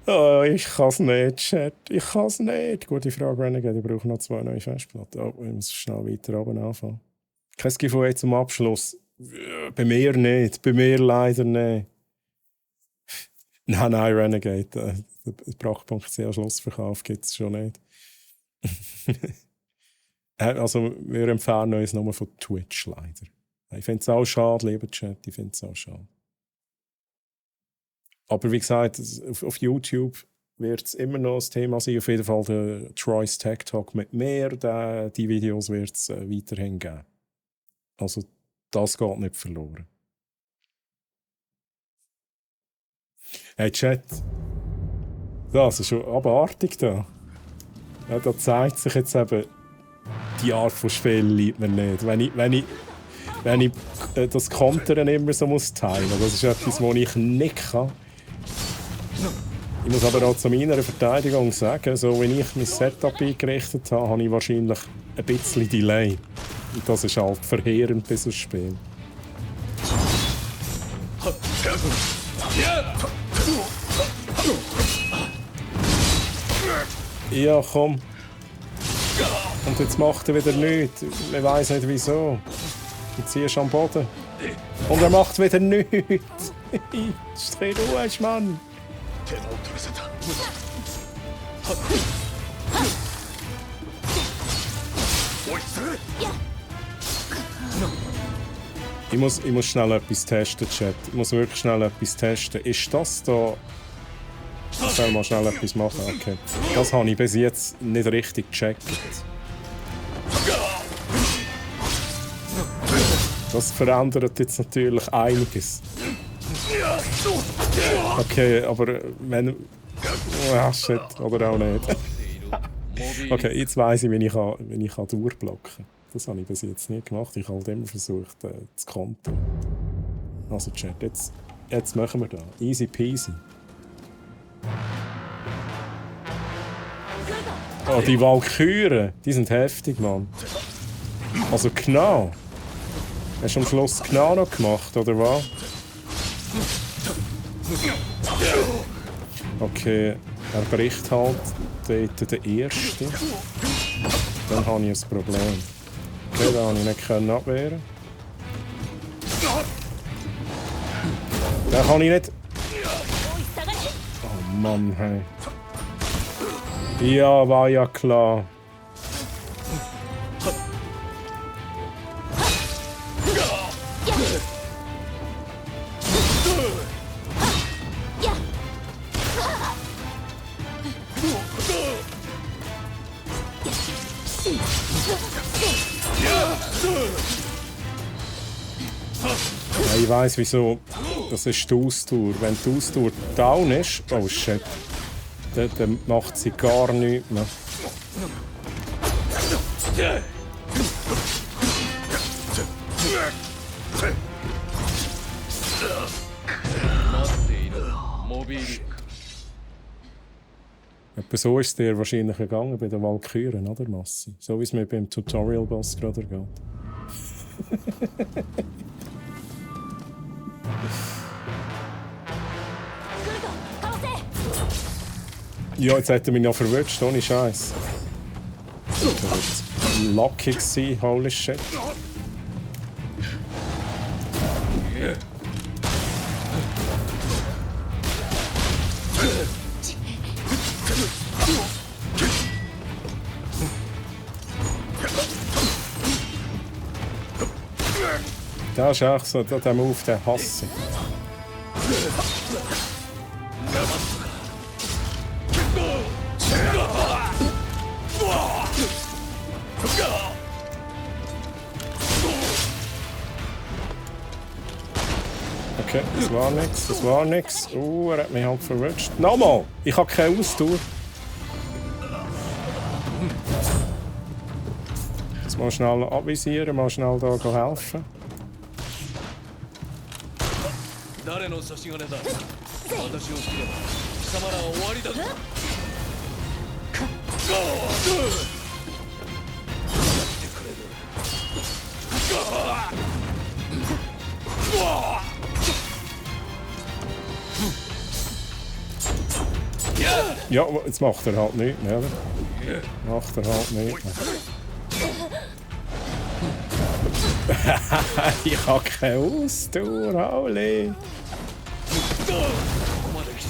Oh, ich kann's nicht, Chat. Ich kann's nicht. Gute Frage, Renegade. Ich brauche noch 2 neue Festplatten. Oh, ich muss schnell weiter oben anfangen. Kein Giveaway zum Abschluss. Bei mir nicht. Bei mir leider nicht. Nein, Renegade. Brach.ch Schlussverkauf gibt es schon nicht. Also, wir empfehlen uns nur von Twitch leider. Ich finde es auch schade, lieber Chat. Ich finde es auch schade. Aber wie gesagt, auf YouTube wird es immer noch ein Thema sein. Auf jeden Fall der Troy's Tech Talk mit mir. Die Videos wird es weiterhin geben. Also, das geht nicht verloren. Hey Chat, das ist schon abartig da. Ja, da zeigt sich jetzt eben, die Art von Spiel liebt mir nicht. Wenn ich das Kontern immer so muss teilen, das ist etwas, was ich nicht kann. Ich muss aber auch zu meiner Verteidigung sagen, so wie ich mein Setup eingerichtet habe, habe ich wahrscheinlich ein bisschen Delay. Und das ist halt verheerend bei so einem Spiel. Ja, komm. Und jetzt macht er wieder nichts. Ich weiss nicht wieso. Du ziehst am Boden. Und er macht wieder nichts. Steh ruhig, Mann. Ich muss schnell etwas testen, Chat. Ich muss wirklich schnell etwas testen. Ist das da... Ich soll mal schnell etwas machen. Okay. Das habe ich bis jetzt nicht richtig gecheckt. Das verändert jetzt natürlich einiges. Okay, aber wenn... Ah, shit, oder auch nicht. Okay, jetzt weiss ich, wie ich durchblocken kann. Das habe ich bis jetzt nicht gemacht. Ich habe halt immer versucht, zu kontern. Also Chat, jetzt machen wir das. Easy peasy. Oh, die Walküren, die sind heftig, Mann. Also genau. Hast du am Schluss genau noch gemacht, oder was? Okay, er bricht halt dort den ersten. Dann habe ich ein Problem. Okay, da habe ich nicht abwehren. Den kann ich nicht... Oh Mann, hey. Ja, war ja klar. Ich weiss wieso. Das ist die Ausdauer. Wenn die Ausdauer down ist, oh shit, dann macht sie gar nichts mehr. Etwa so ist es dir wahrscheinlich gegangen bei den Walküren, oder Massi? So wie es mir beim Tutorial-Boss gerade geht. Ja, jetzt hat er mich noch verwünscht, ohne Scheiß. Lucky gewesen, holy shit. Das ist auch so, der Move, den hasse ich. Okay, das war nix, das war nix. Er hat mich halt verwünscht. Nochmal! Ich habe keine Ausdauer. Jetzt mal schnell abvisieren, mal schnell da helfen. 誰の差し金だ。私を切れば貴様らは終わりだぞ。Ja, jetzt macht er halt nichts mehr, oder? Macht er halt nichts mehr. Ich habe keine Ausdauer, Holy! ここまで来て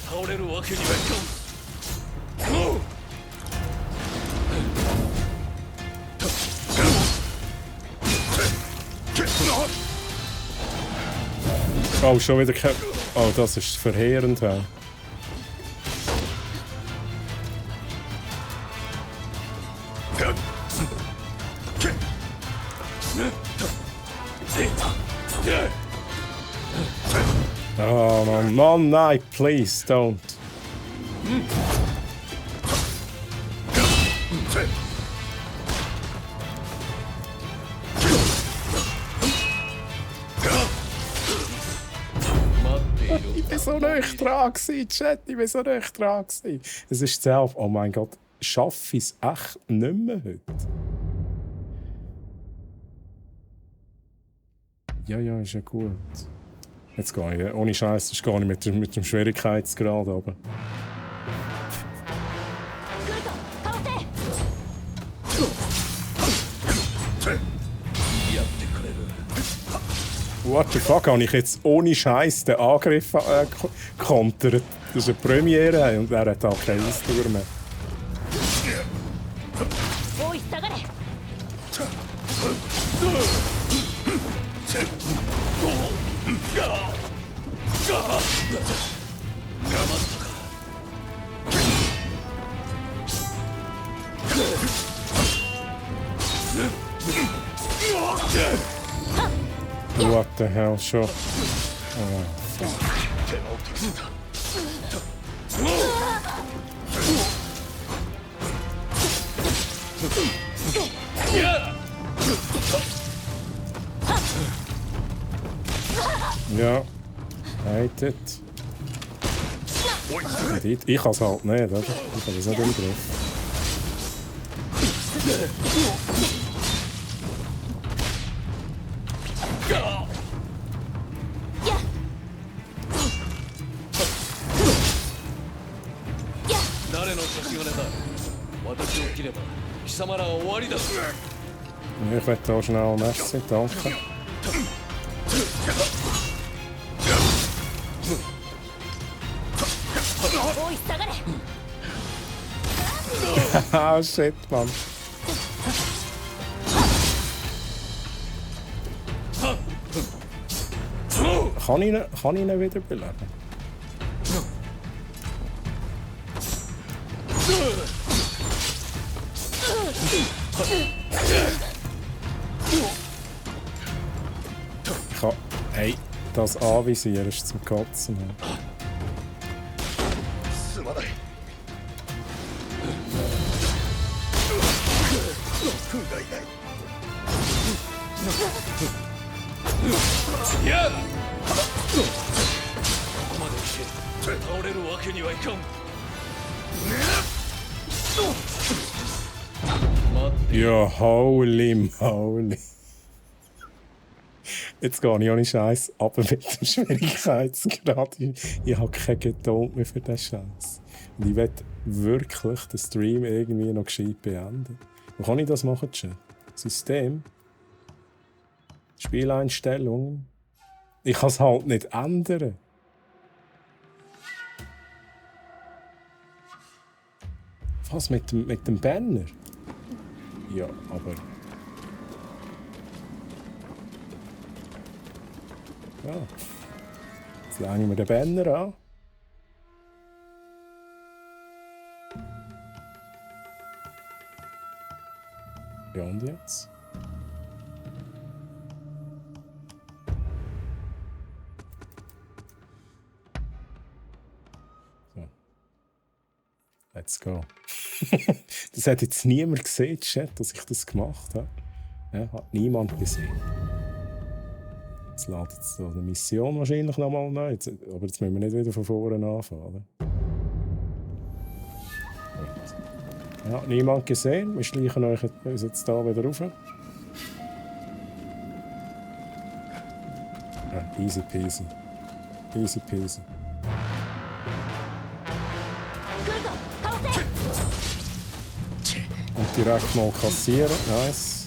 倒れるわけにはいかん。Oh, schon wieder kein... Oh, das ist verheerend. Hey. Oh man, Mann, nein, please don't. Ich bin so nicht dran gewesen, Chat, ich bin so nicht dran gewesen. Es ist selbst, oh mein Gott, schaffe ich es echt nicht mehr heute? Ja, ja, ist ja gut. Jetzt gehe ich, ohne Scheiß, das ist gar nicht mit dem Schwierigkeitsgrad runter. What the fuck, habe ich jetzt ohne Scheiß den Angriff kontert? Das ist eine Premiere und er hat auch keine Ausdauer mehr. What the hell, sure. Oh, fuck. Ja, hate it. Ich kann es halt nicht, oder? Ich habe es nicht im Griff. Ich werde hier schnell messen, danke. Ah, shit, Mann. Kann ich ihn wiederbeleben? Hey, das Anvisieren ist zum Kotzen. すまない。不甲斐ない。いやここまで来て倒れるわけにはいかん。Ja, holy moly. Jetzt gehe ich ohne Scheiß aber mit dem Schwierigkeitsgrad. Ich habe keine Geduld mehr für den Scheiß. Und ich will wirklich den Stream irgendwie noch gescheit beenden. Wo kann ich das machen, Chat? System? Spieleinstellungen? Ich kann es halt nicht ändern. Was mit dem Banner? Ja, aber... Ja. Jetzt legen wir den Banner an. Ja, und jetzt? So. Let's go. Das hat jetzt niemand gesehen, Chat, dass ich das gemacht habe. Ja, hat niemand gesehen. Jetzt ladet es so eine Mission wahrscheinlich nochmal neu. Aber jetzt müssen wir nicht wieder von vorne anfangen, oder? Gut. Ja, niemand gesehen. Wir schleichen uns jetzt hier wieder rauf. Ja, easy peasy. Easy peasy. Und direkt mal kassieren. Nice.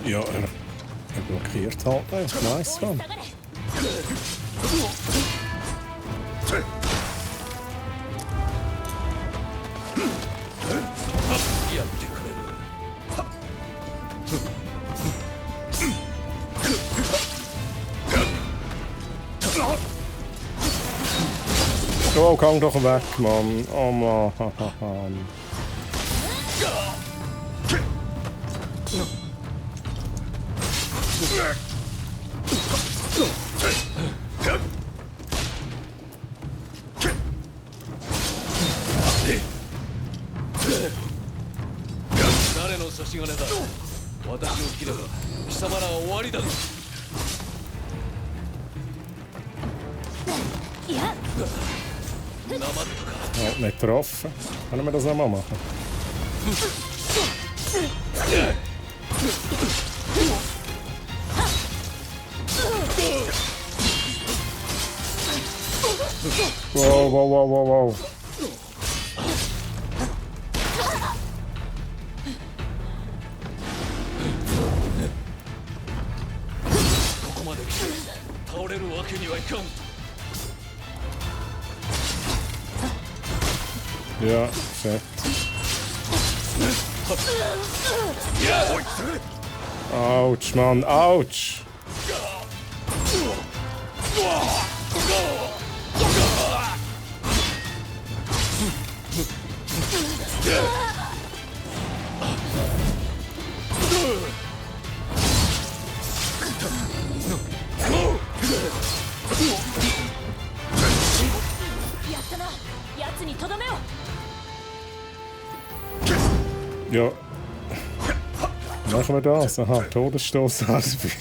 Ja, er blockiert halt nicht. Nice, Mann. Oh, komm doch weg, Mann. Oh, Mann.誰の差し金だ。私を切れば貴様らは終わりだぞ。なまったか。Ja, nicht getroffen. Können wir das nochmal machen? Wow, wow, wow, wow, wow. ここまで来て倒れるわけにはいかん。Ja, fett. Autsch, Mann, autsch! Ja. Machen wir das? Aha, Todesstoß ausführen.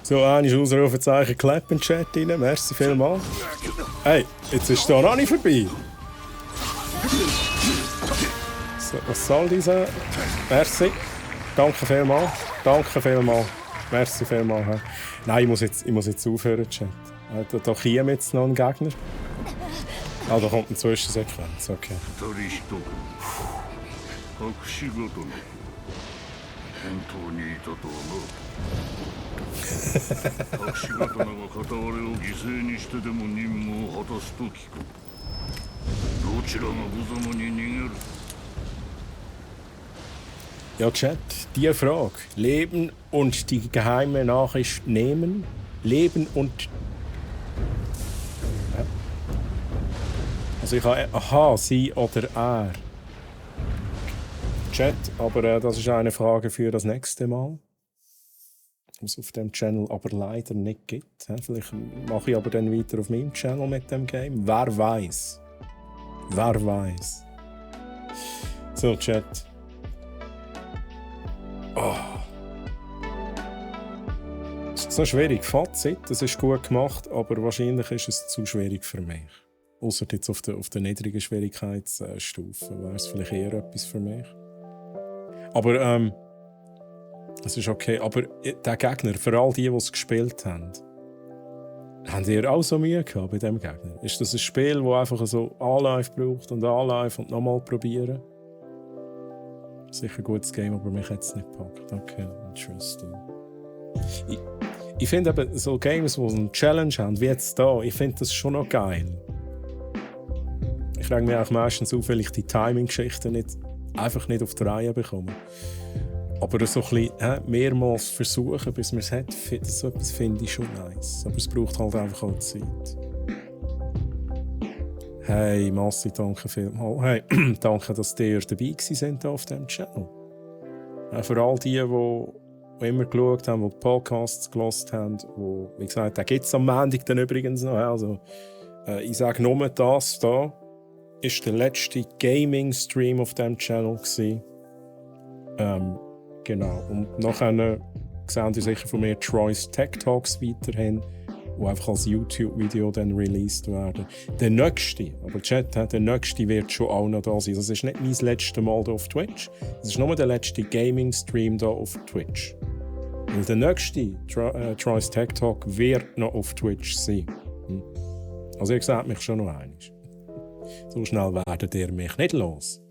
So, ein Ausrufezeichen Clap in den Chat rein. Merci vielmals. Hey, jetzt ist da noch nicht vorbei. So, was soll diese? Merci. Danke vielmals. Danke vielmals. Merci vielmals. Nein, ich muss jetzt aufhören, Chat. Da kommt jetzt noch ein Gegner. Ah, da kommt eine Zwischensequenz, okay. Ja, Chat, die Frage. Leben und die geheime Nachricht nehmen. Leben und... Ja. Also ich habe... Aha, sie oder er. Chat, aber das ist eine Frage für das nächste Mal. Was es auf dem Channel aber leider nicht gibt. Vielleicht mache ich aber dann weiter auf meinem Channel mit dem Game. Wer weiß? Wer weiß? So, Chat. Oh. Es ist so schwierig. Fazit, das ist gut gemacht, aber wahrscheinlich ist es zu schwierig für mich. Außer jetzt auf der niedrigen Schwierigkeitsstufe wäre es vielleicht eher etwas für mich. Aber es ist okay. Aber der Gegner, für all die es gespielt haben, habt ihr auch so Mühe gehabt bei diesem Gegner? Ist das ein Spiel, das einfach so Anlauf braucht und Anlauf und nochmal probieren? Sicher ein gutes Game, aber mich hat es nicht gepackt. Okay, interesting. Ich finde eben so Games, die eine Challenge haben, wie jetzt hier, ich finde das schon noch geil. Ich reg mich auch meistens auf, weil ich die Timing-Geschichten einfach nicht auf die Reihe bekomme. Aber so ein bisschen mehrmals versuchen, bis man es hat, so etwas finde ich schon nice. Aber es braucht halt einfach auch Zeit. Hey, Massi, danke vielmals. Hey, danke, dass ihr dabei sind auf diesem Channel. Für all die immer geschaut haben, die Podcasts gehört haben, wie gesagt, den gibt es am Montag dann übrigens noch. Also, ich sage nur das hier. Ist der letzte Gaming-Stream auf diesem Channel gewesen. Genau. Und nachher sehen Sie sicher von mir Troy's Tech Talks weiterhin, die einfach als YouTube-Video dann released werden. Der nächste, aber Chat, der nächste wird schon auch noch da sein. Das ist nicht mein letztes Mal hier auf Twitch. Das ist nur der letzte Gaming-Stream hier auf Twitch. Weil der nächste Troy's Tech Talk wird noch auf Twitch sein. Also ihr seht mich schon noch einmal. So schnell werdet ihr mich nicht los.